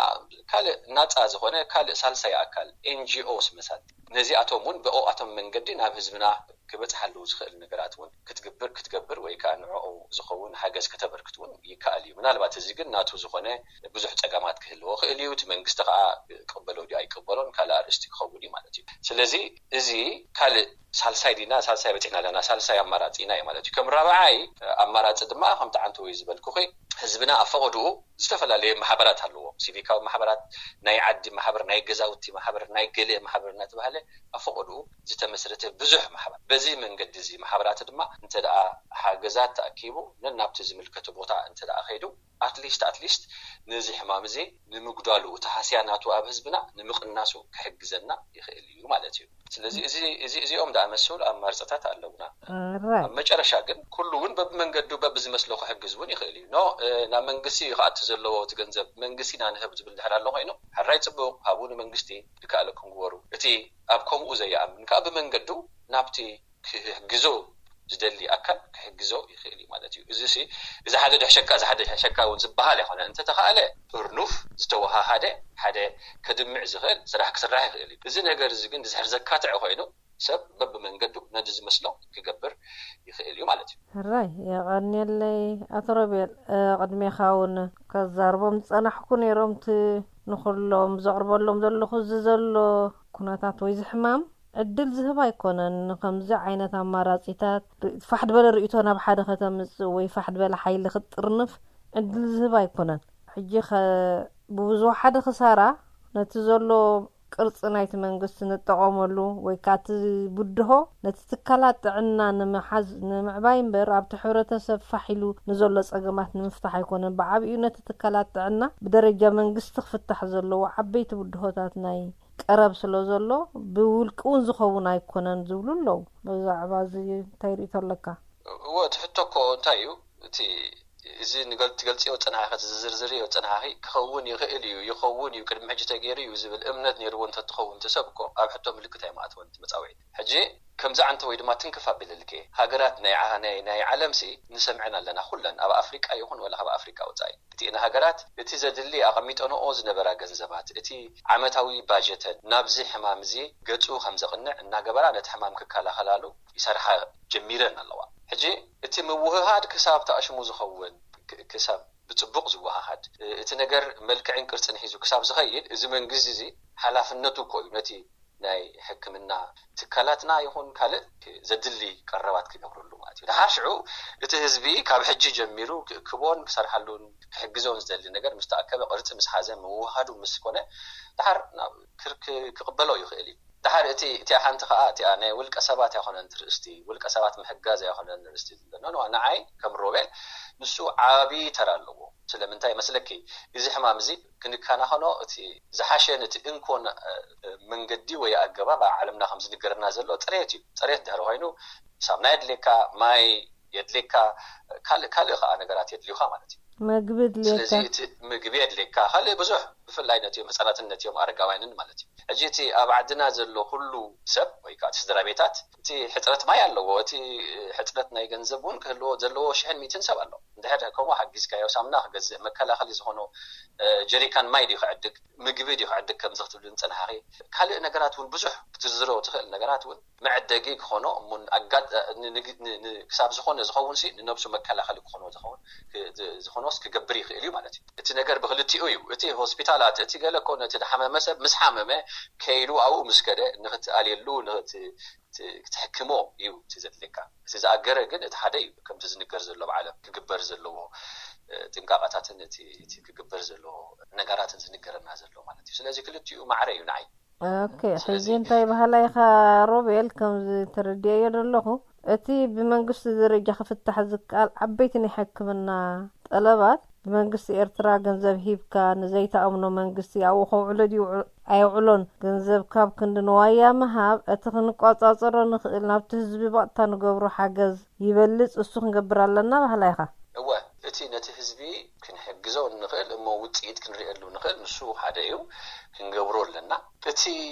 ካልእ ናፃ ዝኾነ ካልእ ሳልሳይ ኣካል ኤንጂኦስ መሳት ነዚኣቶም እውን ብኦኣቶም መንገዲ ናብ ህዝብና ክበፅሓሉ ዝኽእል ነገራት እውን ክትግብር ክትገብር ወይ ከዓ ንዕኡ ዝኸውን ሓገዝ ከተበርክት እውን ይከኣል እዩ። ምናልባት እዚ ግን ናቱ ዝኾነ ብዙሕ ፀገማት ክህልዎ ክእል እዩ። እቲ መንግስቲ ከዓ ይቀበሎ ድዩ ኣይቀበሎን ካልእ ኣርእስቲ ክኸውን እዩ ማለት እዩ። ስለዚ እዚ ካልእ ሳልሳይ ዲና ሳልሳይ በፂሕና ኣለና ሳልሳይ ኣማራፂ ኢና እዩ ማለት እዩ። ከም ራብዓይ ኣማራፂ ድማ ከምቲ ዓንተወይ ዝበልኩኺ ህዝብና ኣብ ፈቐድኡ ዝተፈላለየ ማሕበራት ኣለዎም። ሲቪካዊ ማሕበራት፣ ናይ ዓዲ ማሕበር፣ ናይ ገዛውቲ ማሕበር፣ ናይ ገለ ማሕበር እናተባህለ ኣብ ፈቐድኡ ዝተመስረተ ብዙሕ ማሕበር። በዚ መንገዲ እዚ ማሕበራት ድማ እንተ ደኣ ሓገዛት ተኣኪቡ ነናብቲ ዝምልከቶ ቦታ እንተ ደኣ ከይዱ ኣትሊስት ኣትሊስት ነዚ ሕማም እዚ ንምጉዳሉ እቲ ሃስያ ናቱ ኣብ ህዝብና ንምቕናሱ ክሕግዘና ይኽእል እዩ ማለት እዩ። ስለዚ እዚ እዚ እዚኦም ደኣ መሰሉ ኣማርፅታት ኣለውና። ራይ ኣብ መጨረሻ ግን ኩሉ እውን በብመንገዱ በብዝመስሎ ክሕግዝ እውን ይኽእል እዩ። ኖ ናብ መንግስቲ እዩ ክኣቱ ዘለዎ እቲ ገንዘብ መንግስቲ ኢና ንህብ ዝብል ድሕር ኣሎ ኮይኑ ሕራይ ፅቡቕ ሃቡ ንመንግስቲ ዝከኣለኩም ግበሩ። እቲ ኣብ ከምኡ ዘይኣምን ከዓ ብመንገዱ ናብቲ ክሕግዞ ዝደሊ ኣካል ክሕግዞ ይኽእል እዩ ማለት እዩ። እዚ ሲ እዚ ሓደ ድሕሸካ እዚ ሓደ ድሕሸካ እውን ዝበሃል ኣይኮነ። እንተተኻእለ ጥርኑፍ ዝተወሃሃደ ሓደ ከድምዕ ዝኽእል ስራሕ ክስራሕ ይኽእል እዩ። እዚ ነገር እዚ ግን ድሕር ዘካትዕ ኮይኑ ሰብ በብመንገዱ ነዚ ዝመስሎ ክገብር ይኽእል እዩ ማለት እዩ። ሕራይ የቐንየለይ ኣቶ ሮቤል። ቅድሜኻ እውን ከዛርቦም ዝጸናሕኩ ነይሮም እቲ ንኹሎም ዘቕርበሎም ዘለኹ እዚ ዘሎ ኩነታት ወይ ዝሕማም ዕድል ዝህብ ኣይኮነን። ንከምዚ ዓይነት ኣማራጺታት ፋሕ ድበለ ርእይቶ ናብ ሓደ ከተምጽእ ወይ ፋሕ ድበለ ሓይሊ ክትጥርንፍ ዕድል ዝህብ ኣይኮነን። ሕጂ ኸ ብዝወሓደ ክሳራ ነቲ ዘሎ ቅርጺ ናይቲ መንግስቲ ንጠቐመሉ ወይ ከዓ እቲ ብድሆ ነቲ ትካላት ጥዕና ንምሓዝ ንምዕባይ እምበር ኣብቲ ሕብረተሰብ ፋሕ ኢሉ ንዘሎ ጸገማት ንምፍታሕ ኣይኮነን። ብዓብዩ ነቲ ትካላት ጥዕና ብደረጃ መንግስቲ ክፍታሕ ዘለዎ ዓበይቲ ብድሆታት ናይ ቀረብ ስለ ዘሎ ብውልቂ እውን ዝኸውን ኣይኮነን ዝብሉ ኣለዉ። ብዛዕባ እዚ እንታይ ርእቶ ኣለካ? እወ እቲ ሕቶ እኮ እንታይ እዩ እቲ እዚ ንገል- ትገልፅዮ ፅንሓኺ እቲ ዝዝርዝርዮ ፅንሓኺ ክኸውን ይኽእል እዩ ይኸውን እዩ ቅድሚ ሕጂ ተገይሩ እዩ ዝብል እምነት ነይርዎ እንተትኸውን እቲ ሰብ እኮ ኣብ ሕቶ ምልክት ኣይምኣተወን እቲ መፃውዒት ሕጂ ከምዚ ዓንተ ወይ ድማ ትንክፍ ኣቢለልክ ሃገራት ናይ ዓ- ናይ ናይ ዓለምሲ ንሰምዐን ኣለና ኩለን ኣብ ኣፍሪቃ ይኹን ወላ ካብ ኣፍሪቃ ወፃኢ እቲእን ሃገራት እቲ ዘድሊ ኣቐሚጠንኦ ዝነበራ ገንዘባት እቲ ዓመታዊ ባጀተን ናብዚ ሕማም እዚ ገፁ ከም ዘቕንዕ እናገበራ ነቲ ሕማም ክከላኸላሉ ይሰርሓ ጀሚረን ኣለዋ። ሕጂ እቲ ምውህሃድ ክሳብ ተኣሽሙ ዝኸውን ክሳብ ብፅቡቕ ዝወሃሃድ እቲ ነገር መልክዕን ቅርፅን ሒዙ ክሳብ ዝኸይድ እዚ መንግስቲ እዚ ሓላፍነቱ እኮ እዩ ነቲ ናይ ሕክምና ትካላትና ይኹን ካልእ ዘድሊ ቀረባት ክገብረሉ ማለት እዩ። ድሓር ሽዑ እቲ ህዝቢ ካብ ሕጂ ጀሚሩ ክእክቦን ክሰርሓሉን ክሕግዞን ዝደሊ ነገር ምስ ተኣከበ ቅርፂ ምስ ሓዘ ምውሃዱ ምስ ኮነ ድሓር ናብ ክርክ ክቕበሎ ይኽእል እዩ። ድሓር እቲ እቲኣ ሓንቲ ከዓ እቲኣ ናይ ውልቀ ሰባት ኣይኮነን ትርእስቲ ውልቀ ሰባት ምሕጋዝ ኣይኮነን ንርእስቲ ንዓይ ከም ሮቤል ንሱ ዓብዪ ተራ ኣለዎ። ስለምንታይ መስለኪ እዚ ሕማም እዚ ክንከናኸኖ እቲ ዝሓሸን እቲ እንኮን መንገዲ ወይ ኣገባብ ኣብ ዓለምና ከም ዝንገረና ዘሎ ፅሬት እዩ። ፅሬት ድሕሪ ኮይኑ ሳምና የድልየካ፣ ማይ የድልየካ፣ ካልእ ካልእ ከዓ ነገራት የድልዩካ ማለት እዩ። መግቢ የድልየካ። ስለዚ እቲ ምግቢ የድልየካ፣ ካልእ ብዙሕ ብፍላይ ነቲኦም ህፃናትን ነቲኦም ኣረጋውያንን ማለት እዩ። ሕጂ እቲ ኣብ ዓድና ዘሎ ኩሉ ሰብ ወይ ከዓ እቲ ስድራ ቤታት እቲ ሕፅረት ማይ ኣለዎ። እቲ ሕፅረት ናይ ገንዘብ እውን ክህልዎ ዘለዎ ሽሕን ሚትን ሰብ ኣሎ። እንድሕር ከምኡ ሓጊዝካዮ ሳምና ክገዝእ መከላኸሊ ዝኾኖ ጀሪካን ማይ ድዩ ክዕድግ ምግቢ ድዩ ክዕድግ ከምዚ ክትብል ዝፀናሕኺ ካልእ ነገራት እውን ብዙሕ ክትዝርዝሮ ትኽእል ነገራት እውን መዐደጊ ክኾኖ እሞ ክሳብ ዝኾነ ዝኸውን ሲ ንነብሱ መከላኸሊ ክኾኖ ዝኸውን ዝኾኖስ ክገብር ይኽእል እዩ ማለት እዩ። እቲ ነገር ብክልቲኡ እዩ። እቲ ሆስፒታላት እቲ ገለ እኮ ነቲ ዝሓመመ ሰብ ምስ ሓመመ ከይዱ ኣብኡ ምስ ከደ ንክትኣልየሉ ክትሕክሞ እዩ እቲ ዘድልየካ። እቲ ዝኣገረ ግን እቲ ሓደ እዩ። ከምቲ ዝንገር ዘሎ ኣብ ዓለም ክግበር ዘለዎ ጥንቃቐታትን እቲ ክግበር ዘለዎ ነገራትን ዝንገረና ዘሎ ማለት እዩ። ስለዚ ክልቲኡ ማዕረ እዩ ንዓይ። ኦኬ፣ ሕጂ እንታይ ባህላ ኢኻ ሮቤል? ከምዚ ተረዲአዮ ዘለኹ፣ እቲ ብመንግስቲ ደረጃ ክፍታሕ ዝከኣል ዓበይቲ ናይ ሕክምና ጠለባት ብመንግስቲ ኤርትራ ገንዘብ ሂብካ ንዘይትኣምኖ መንግስቲ ኣብኡ ከውዕሎ ድዩ ውዕ-፣ ኣይውዕሎን? ገንዘብ ካብ ክንዲ ንዋያ ምሃብ፣ እቲ ክንቋጻጸሮ ንኽእል ናብቲ ህዝቢ ባቕታ ንገብሮ ሓገዝ ይበልጽ፣ እሱ ክንገብር ኣለና ባህላ ኢኻ። እወ፣ እቲ ነቲ ህዝቢ ክንሕግዞ እንኽእል እሞ ውጽኢት ክንርእየሉ ንኽእል ንሱ ሓደ እዩ፣ ክንገብሮ ኣለና። እቲ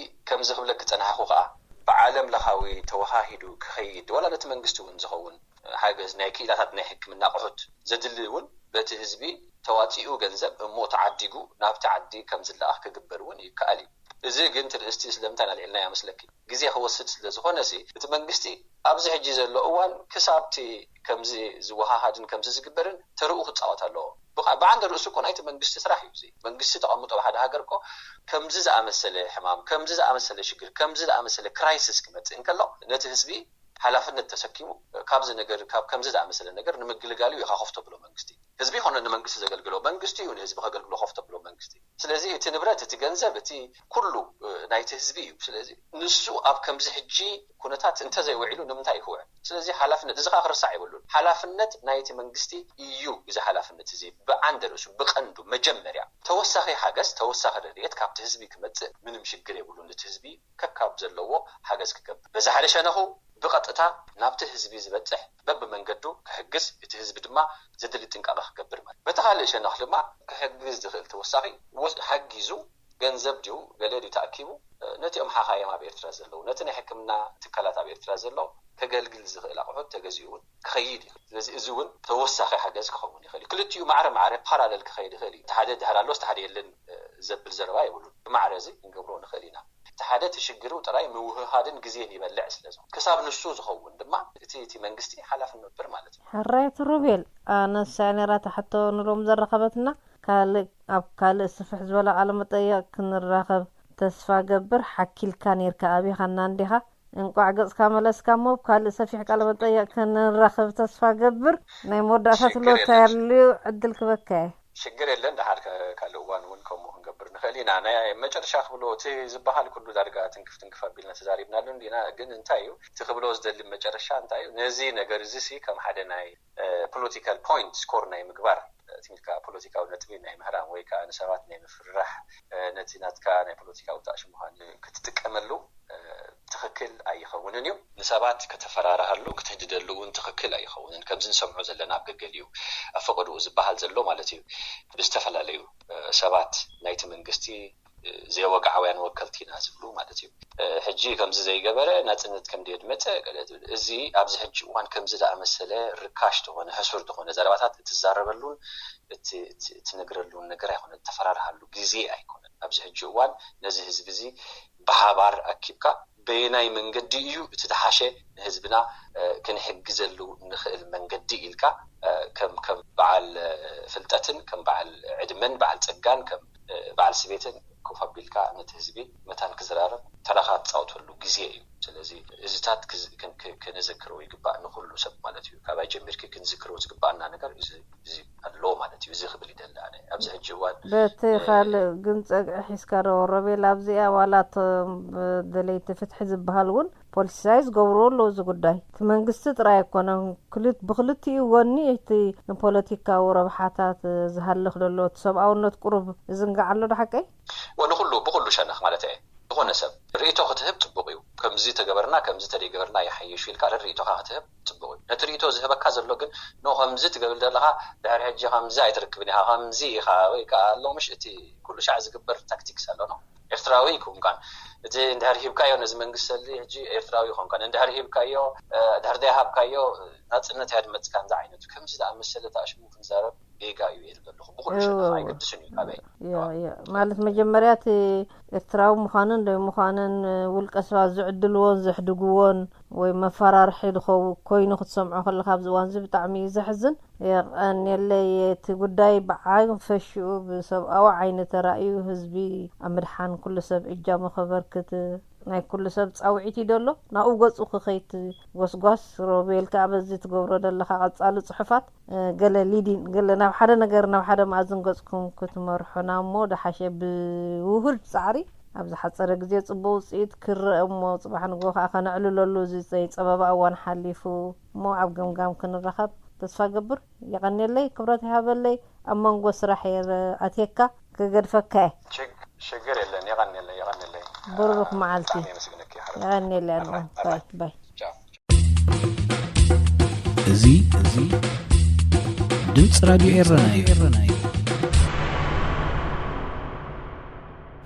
ከምዚ ክብለክ ጸናሕኩ ከኣ ብዓለም ለኻዊ ተወሃሂዱ ክኸይድ፣ ዋላ ነቲ መንግስቲ እውን ዝኸውን ሓገዝ ናይ ክኢላታት ናይ ሕክምና ኣቑሑት ዘድሊ እውን በቲ ህዝቢ ተዋጺኡ ገንዘብ እሞ ተዓዲጉ ናብቲ ዓዲ ከም ዝለኣኽ ክግበር እውን ይከኣል እዩ። እዚ ግን ትርእስቲ ስለምንታይ ኣልዒልናዮ መስለኪ? ግዜ ክወስድ ስለ ዝኾነ ሲ፣ እቲ መንግስቲ ኣብዚ ሕጂ ዘሎ እዋን ክሳብቲ ከምዚ ዝወሃሃድን ከምዚ ዝግበርን ተርኡ ክጻወት ኣለዎ። ብዓ-፣ ብዓንደ ርእሱ እኮ ናይቲ መንግስቲ ስራሕ እዩ እዚ። መንግስቲ ተቐምጦ ኣብ ሓደ ሃገር እኮ ከምዚ ዝኣመሰለ ሕማም፣ ከምዚ ዝኣመሰለ ሽግር፣ ከምዚ ዝኣመሰለ ክራይሲስ ክመጽእ እንከሎ ነቲ ህዝቢ ሓላፍነት ተሰኪሙ ካብዚ ነገር፣ ካብ ከምዚ ዝኣመሰለ ነገር ንምግልጋል እዩ ኢኻ ኮፍ ተብሎ መንግስቲ። ህዝቢ ይኾነ ንመንግስቲ ዘገልግሎ፣ መንግስቲ እዩ ንህዝቢ ከገልግሎ ኮፍ ተብሎ መንግስቲ። ስለዚ እቲ ንብረት፣ እቲ ገንዘብ፣ እቲ ኩሉ፣ እ፣ ናይቲ ህዝቢ እዩ። ስለዚ ንሱ ኣብ ከምዚ ሕጂ ኩነታት እንተዘይውዒሉ ንምንታይ ክውዕል? ስለዚ ሓላፍነት፣ እዚ ኸኣ ክርሳዕ የብሉን። ሓላፍነት ናይቲ መንግስቲ እዩ። እዚ ሓላፍነት እዚ ብዓንደ ርእሱ፣ ብቐንዱ፣ መጀመርያ ተወሳኺ ሓገዝ፣ ተወሳኺ ረድኤት ካብቲ ህዝቢ ክመጽእ ምንም ሽግር የብሉን። እቲ ህዝቢ ከካብ ዘለዎ ሓገዝ ክገብር፣ በዚ ሓደ ሸነኹ ብቐጥታ ናብቲ ህዝቢ ዝበጽሕ በብመንገዱ ክሕግዝ፣ እቲ ህዝቢ ድማ ዘድሊ ጥንቃቐ ክገብር ማለት። በቲ ካልእ ሸነኽ ድማ ክሕግዝ ዝኽእል ተወሳኺ ወስ-፣ ሓጊዙ ገንዘብ ድዩ ገለ ድዩ ተኣኪቡ፣ እ፣ ነቲኦም ሓኻይም ኣብ ኤርትራ ዘለዉ፣ ነቲ ናይ ሕክምና ትካላት ኣብ ኤርትራ ዘሎ ከገልግል ዝኽእል ኣቑሑት ተገዚኡ እውን ክኸይድ እዩ። ስለዚ እዚ እውን ተወሳኺ ሓገዝ ክኸውን ይኽእል እዩ። ክልቲኡ ማዕረ ማዕረ ፓራለል ክኸይድ ይኽእል እዩ። እቲ ሓደ ድሕር ኣሎስ እቲ ሓደ የለን፣ እ፣ ዘብል ዘረባ የብሉን። ብማዕረ እዚ ክንገብሮ ንኽእል ኢና። እቲ ሓደ እቲ ሽግሩ ጥራይ ምውህሃድን ግዜን ይበልዕ ስለ ዝኾነ፣ ክሳብ ንሱ ዝኸውን ድማ እቲ፣ እቲ መንግስቲ ሓላፍነት ነበር ማለት እዩ። ሕራየት ሩቤል፣ ኣነስ እያ ነይራ እታ ሕቶ ንሎም ዘራኸበትና። ካልእ፣ ኣብ ካልእ ስፍሕ ዝበለ ቃለ መጠየቕ ክንራኸብ ተስፋ ገብር። ሓኪልካ ነይርካ፣ ኣቢኻና እንዲኻ። እንቋዕ ገጽካ መለስካ እሞ፣ ኣብ ካልእ ሰፊሕ ቃለ መጠየቕ ክንራኸብ ተስፋ ገብር። ናይ መወዳእታ ሽግር ትብሎ እንታይ የለን። ኣልዩ ዕድል ክበካ እየ። ሽግር የለን። ደሓር ከ-፣ ካልእ እዋን እውን ከምኡ ክንገብር ንኽእል ኢና። ናይ መጨረሻ ክብሎ፣ እቲ ዝበሃል ኩሉ ዳርጋ ትንክፍ ትንክፍ ኣቢልና ተዛሪብናሉ እንዲና። ግን እንታይ እዩ እቲ ክብሎ ዝደሊ መጨረሻ እንታይ እዩ? ነዚ ነገር እዚ ሲ ከም ሓደ ናይ፣ እ፣ ፖለቲካል ፖይንት ስኮር ናይ ምግባር፣ እ፣ ትሚልካ ፖለቲካዊ ነጥቢ ናይ ምህራም ወይ ከዓ ንሰባት ናይ ምፍርራሕ፣ እ፣ ነቲ ናትካ ናይ ፖለቲካዊ ታእሽሙኻ ን-፣ ክትጥቀመሉ፣ እ፣ ትኽክል ኣይኸውንን እዩ። ንሰባት ከተፈራርሃሉ፣ ክትህድደሉ እውን ትኽክል ኣይኸውንን። ከምዚ ንሰምዖ ዘለና ኣብ ገገሊኡ ኣብ ፈቐድኡ ዝበሃል ዘሎ ማለት እዩ። ብዝተፈላለዩ፣ እ፣ ሰባት ናይቲ መንግስቲ፣ እ፣ ዘይወግዓውያን ወከልቲ ኢና ዝብሉ ማለት እዩ። እ፣ ሕጂ ከምዚ ዘይገበረ ናጽነት ከም ድየድመጸ ገለ ዝብል። እዚ ኣብዚ ሕጂ እዋን ከምዚ ዝኣመሰለ ርካሽ ዝኾነ፣ ሕሱር ዝኾነ ዘረባታት እትዛረበሉን እቲ፣ እቲ፣ እትነግረሉን ነገር ኣይኮነን። እተፈራርሃሉ ግዜ ኣይኮነን። ኣብዚ ሕጂ እዋን ነዚ ህዝቢ እዚ ብሓባር ኣኪብካ በየናይ መንገዲ እዩ እቲ ዝሓሸ ንህዝብና፣ እ፣ ክንሕግዘሉ ንኽእል መንገዲ ኢልካ፣ እ፣ ከም፣ ከም በዓል፣ እ፣ ፍልጠትን ከም በዓል ዕድመን በዓል ጸጋን ከም፣ እ፣ በዓል ስቤትን ኮፍ ኣቢልካ ነቲ ህዝቢ መታን ክዘራረብ ተራኻ ትጻወተሉ ግዜ እዩ። ስለዚ እዚታት ክዝ-፣ ክን-፣ ክ-፣ ክንዝክሮ ይግባእ ንኹሉ ሰብ ማለት እዩ። ካባይ ጀሚርኪ ክንዝክሮ ዝግባኣና ነገር እዚ፣ እዚ ኣሎ ማለት እዩ። እዚ ክብል ይደሊ ኣነ። ኣብዚ ሕጂ እዋን፣ በቲ እ፣ ካልእ ግን ጸግዒ ሒዝካ ዶ ሮቤል? ኣብዚኣ ዋላ እቶም ደለይቲ ፍትሒ ዝበሃል እውን ፖለቲሳይዝ ገብርዎ ኣለዉ እዚ ጉዳይ። እቲ መንግስቲ ጥራይ ኣይኮነን፣ ክልት-፣ ብክልቲኡ ጎኒ እቲ ንፖለቲካዊ ረብሓታት ዝሃልኽ ዘሎ እቲ ሰብኣውነት ቁሩብ ይዝንጋዕ ኣሎ ዶ ሓቀይ? ወ-፣ ንኹሉ፣ ብኹሉ ሸነኽ ማለት እየ። ዝኾነ ሰብ ርእይቶ ክትህብ ጽቡቕ እዩ። ከምዚ ተገበርና፣ ከምዚ ተደይገበርና ይሓይሽ ኢልካ ርእይቶኻ ክትህብ ጽቡቕ እዩ። ነቲ ርእይቶ ዝህበካ ዘሎ ግን፣ ኖ፣ ከምዚ ትገብር ዘለኻ፣ ድሕሪ ሕጂ ከምዚ ኣይትረክብን ኢኻ፣ ከምዚ ኢኻ፣ ወይ ከኣ ኣሎ ምሽ እቲ ኩሉ ሻዕ ዝግበር ታክቲክስ ኣሎ፣ ኖ። ኤርትራዊ ኣይኮንካን። እቲ እንድሕር ሂብካዮ ነዚ መንግስቲ ሰልዲ፣ ሕጂ ኤርትራዊ ኣይኮንካን። እንድሕር ሂብካዮ፣ እ፣ ድሕር ዘይሃብካዮ፣ ናጽነት እያ ድመጽካ፣ ከምዚ ዓይነት፣ ከምዚ ዝኣመሰለ ተኣሽሙ ክንዛረብ ጌጋ እዩ ኢለ ዘለኹ። ብኹሉ ሸነኽ እወ፣ እወ። ኣይገድስን እዩ ካበይ። ያ፣ እወ። ያ። ማለት መጀመርያ እቲ ኤርትራዊ ምዃንን ደይ ምዃንን ውልቀ ሰባት ዝዕድልዎን ዘሕድግዎን ወይ መፈራርሒ ዝኸው-፣ ኮይኑ ክትሰምዖ ከለኻ ኣብዚ እዋን እዚ ብጣዕሚ እዩ ዘሕዝን። የቐንየለይ፣ እቲ ጉዳይ ብዓፈሽኡ ብሰብኣዊ ዓይኒ ተራእዩ ህዝቢ ኣብ ምድሓን ኩሉ ሰብ እጃሙ ከበርክት ናይ ኩሉ ሰብ ጻውዒት እዩ ደሎ። ናብኡ ገጹ ክኸይድ ጎስጓስ ሮቤል ከኣ በዚ ትገብሮ ዘለኻ ቀጻሊ ጽሑፋት፣ እ፣ ገለ ሊዲን፣ ገለ ናብ ሓደ ነገር፣ ናብ ሓደ መኣዝን ገጽኩም ክትመርሑና እሞ ደሓሸ ብውሁድ ጻዕሪ ኣብ ዝሓጸረ ግዜ ጽቡቕ ውጽኢት ክረአ እሞ፣ ጽባሕ ንግሆ ከኣ ከነዕልለሉ፣ እዚ ናይ ጸበባ እዋን ሓሊፉ እሞ፣ ኣብ ገምጋም ክንራኸብ ተስፋ ገብር። የቐንየለይ፣ ክብረት ይሃበለይ። ኣብ መንጎ ስራሕ እየ ኣትየካ፣ ክገድፈካ እየ። ሽግ-፣ ሽግር የለን። የቐንየለይ፣ የቐንየለይ። ብሩኽ መዓልቲ። ብጣዕሚ የመስግነኪ፣ ሓረግ። የቐንየለይ፣ ኣነ። ባይ፣ ባይ። ባይ። ቻው። እዚ፣ እዚ ድምፂ ራዲዮ ኤረና እዩ።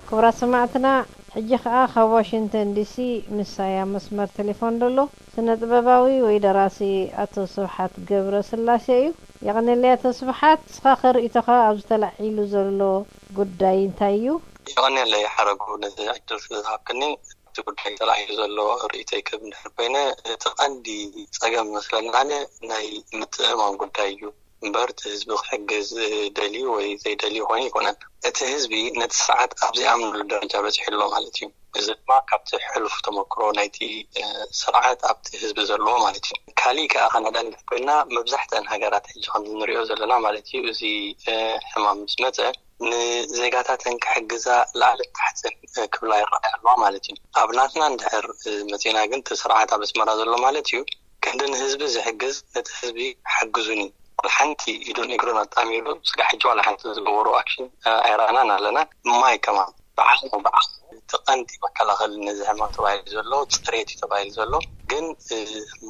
ክቡራት ሰማዕትና፣ ሕጂ ኸኣ ካብ ዋሽንግተን ዲሲ ምሳይ ኣብ መስመር ቴሌፎን ዘሎ ስነ ጥበባዊ ወይ ደራሲ ኣቶ ስብሓት ገብረ ስላሴ እዩ። የቐንየለይ ኣቶ ስብሓት፣ ንስኻ ኸ ርእይቶኻ ኣብዚ ተላዒሉ ዘሎ ጉዳይ እንታይ እዩ? የቐንየለይ ሓረጉ፣ ነዚ ዕድል ስለ ዝሃብክኒ። እቲ ጉዳይ ተላዒሉ ዘሎ ርእይቶይ ክህብ እንድሕር ኮይነ፣ እቲ ቀንዲ ጸገም ዝመስለኒ ኣነ ናይ ምትእምማን ጉዳይ እዩ እምበር፣ እቲ ህዝቢ ክሕግዝ ደልዩ ወይ ዘይደልዩ ኮይኑ ኣይኮነን። እቲ ህዝቢ ነቲ ስርዓት ኣብ ዘይኣምነሉ ደረጃ በጺሑ ኣሎ ማለት እዩ። እዚ ድማ ካብቲ ሕሉፍ ተመክሮ ናይቲ፣ እ፣ ስርዓት ኣብቲ ህዝቢ ዘለዎ ማለት እዩ። ካሊእ ከኣ ከነዳ እንድሕር ኮይና፣ መብዛሕትአን ሃገራት ሕጂ ከምዚ ንሪኦ ዘለና ማለት እዩ፣ እዚ፣ እ፣ ሕማም ምስ መጸ፣ ንዜጋታተን ክሕግዛ ላዕልን ታሕትን ክብላ ይረኣያ ኣለዋ ማለት እዩ። ኣብ ናትና እንድሕር መፂና ግን፣ እቲ ስርዓት ኣብ ኣስመራ ዘሎ ማለት እዩ፣ ክንዲ ንህዝቢ ዝሕግዝ፣ ነቲ ህዝቢ ሓግዙኒ፣ ዋላ ሓንቲ ኢዱን እግሩን ኣጣሚሩ፣ ስጋዕ ሕጂ ዋላ ሓንቲ ዝገበሩ ኣክሽን ኣይረኣናን ኣለና። ማይ ከማን ብዓቕሙ፣ ብዓቕሙ እቲ ቀንዲ መከላኸሊ ነዚ ሕማም ተባሂሉ ዘሎ፣ ፅሬት እዩ ተባሂሉ ዘሎ። ግን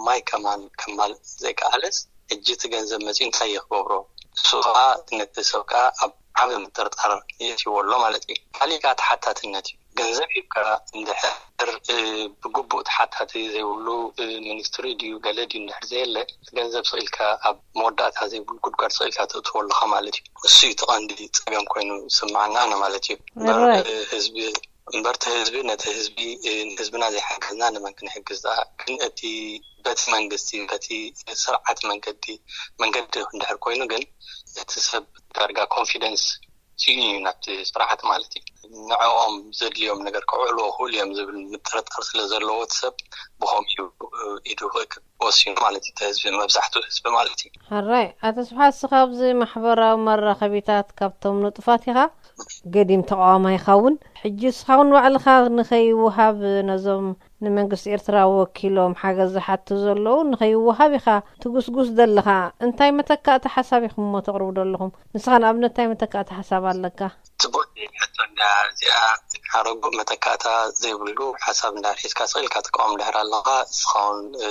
ማይ ከማን ከማልእ ዘይከኣለስ፣ ሕጂ እቲ ገንዘብ መፂኡ እንታይ እየ ክገብሮ? እሱ ከዓ ነቲ ሰብ ከዓ ኣብ ዓቢ ምጥርጣር የእትይዎ ኣሎ ማለት እዩ። ካሊእ ከዓ ተሓታትነት እዩ። ገንዘብ ሂብካ እንድሕር፣ እ፣ ብግቡእ ተሓታቲ ዘይብሉ፣ እ፣ ሚኒስትሪ ድዩ ገለ ድዩ እንድሕር ዘየለ፣ ገንዘብ ስኢልካ ኣብ መወዳእታ ዘይብሉ ጉድጓድ ስኢልካ ተእትዎ ኣለኻ ማለት እዩ። እሱ እዩ እቲ ቀንዲ ጸገም ኮይኑ ዝስምዓና ኣነ ማለት እዩ። እምበር፣ ራይት። እ፣ ህዝቢ፣ እምበር እቲ ህዝቢ ነቲ ህዝቢ፣ እ፣ ንህዝብና ዘይሓገዝና ንመን ክንሕግዝ ደኣ? ግን እቲ በቲ መንግስቲ፣ በቲ ስርዓት መንገዲ፣ መንገዲ እንድሕር ኮይኑ ግን እቲ ሰብ ዳርጋ ኮንፊደንስ ስኢኑ እዩ ናብቲ ስርዓት ማለት እዩ። ንዕኦም ዘድልዮም ነገር ከውዕልዎ ክእሉ እዮም ዝብል ምጥርጣር ስለ ዘለዎ እቲ ሰብ ብኸምኡ እዩ ኢዱ ክእክብ ወሲኑ ማለት እዩ። እቲ ህዝቢ፣ መብዛሕትኡ ህዝቢ ማለት እዩ። ሕራይ፣ ኣቶ ስብሓት፣ ንስኻ ኣብዚ ማሕበራዊ መራኸቢታት ካብቶም ንጡፋት ኢኻ፣ ገዲም ተቃዋማይ ኢኻ እውን። ሕጂ ንስኻ እውን ባዕልኻ ንኸይወሃብ ነዞም ንመንግስቲ ኤርትራ ወኪሎም ሓገዝ ዝሓቱ ዘለዉ ንኸይወሃብ ኢኻ ትጉስጉስ ዘለኻ። እንታይ መተካእታ ሓሳብ ኢኹም እሞ ተቕርቡ ዘለኹም? ንስኻ ንኣብነት እንታይ መተካእታ ሓሳብ ኣለካ? ጽቡቕ ሕቶ እንዳ እዚኣ ሓረጉ። መተካእታ ዘይብሉ ሓሳብ እንዳ ሒዝካ ስቕ ኢልካ ትቃወም ድሕር ኣለኻ፣ ንስኻ እውን፣ እ፣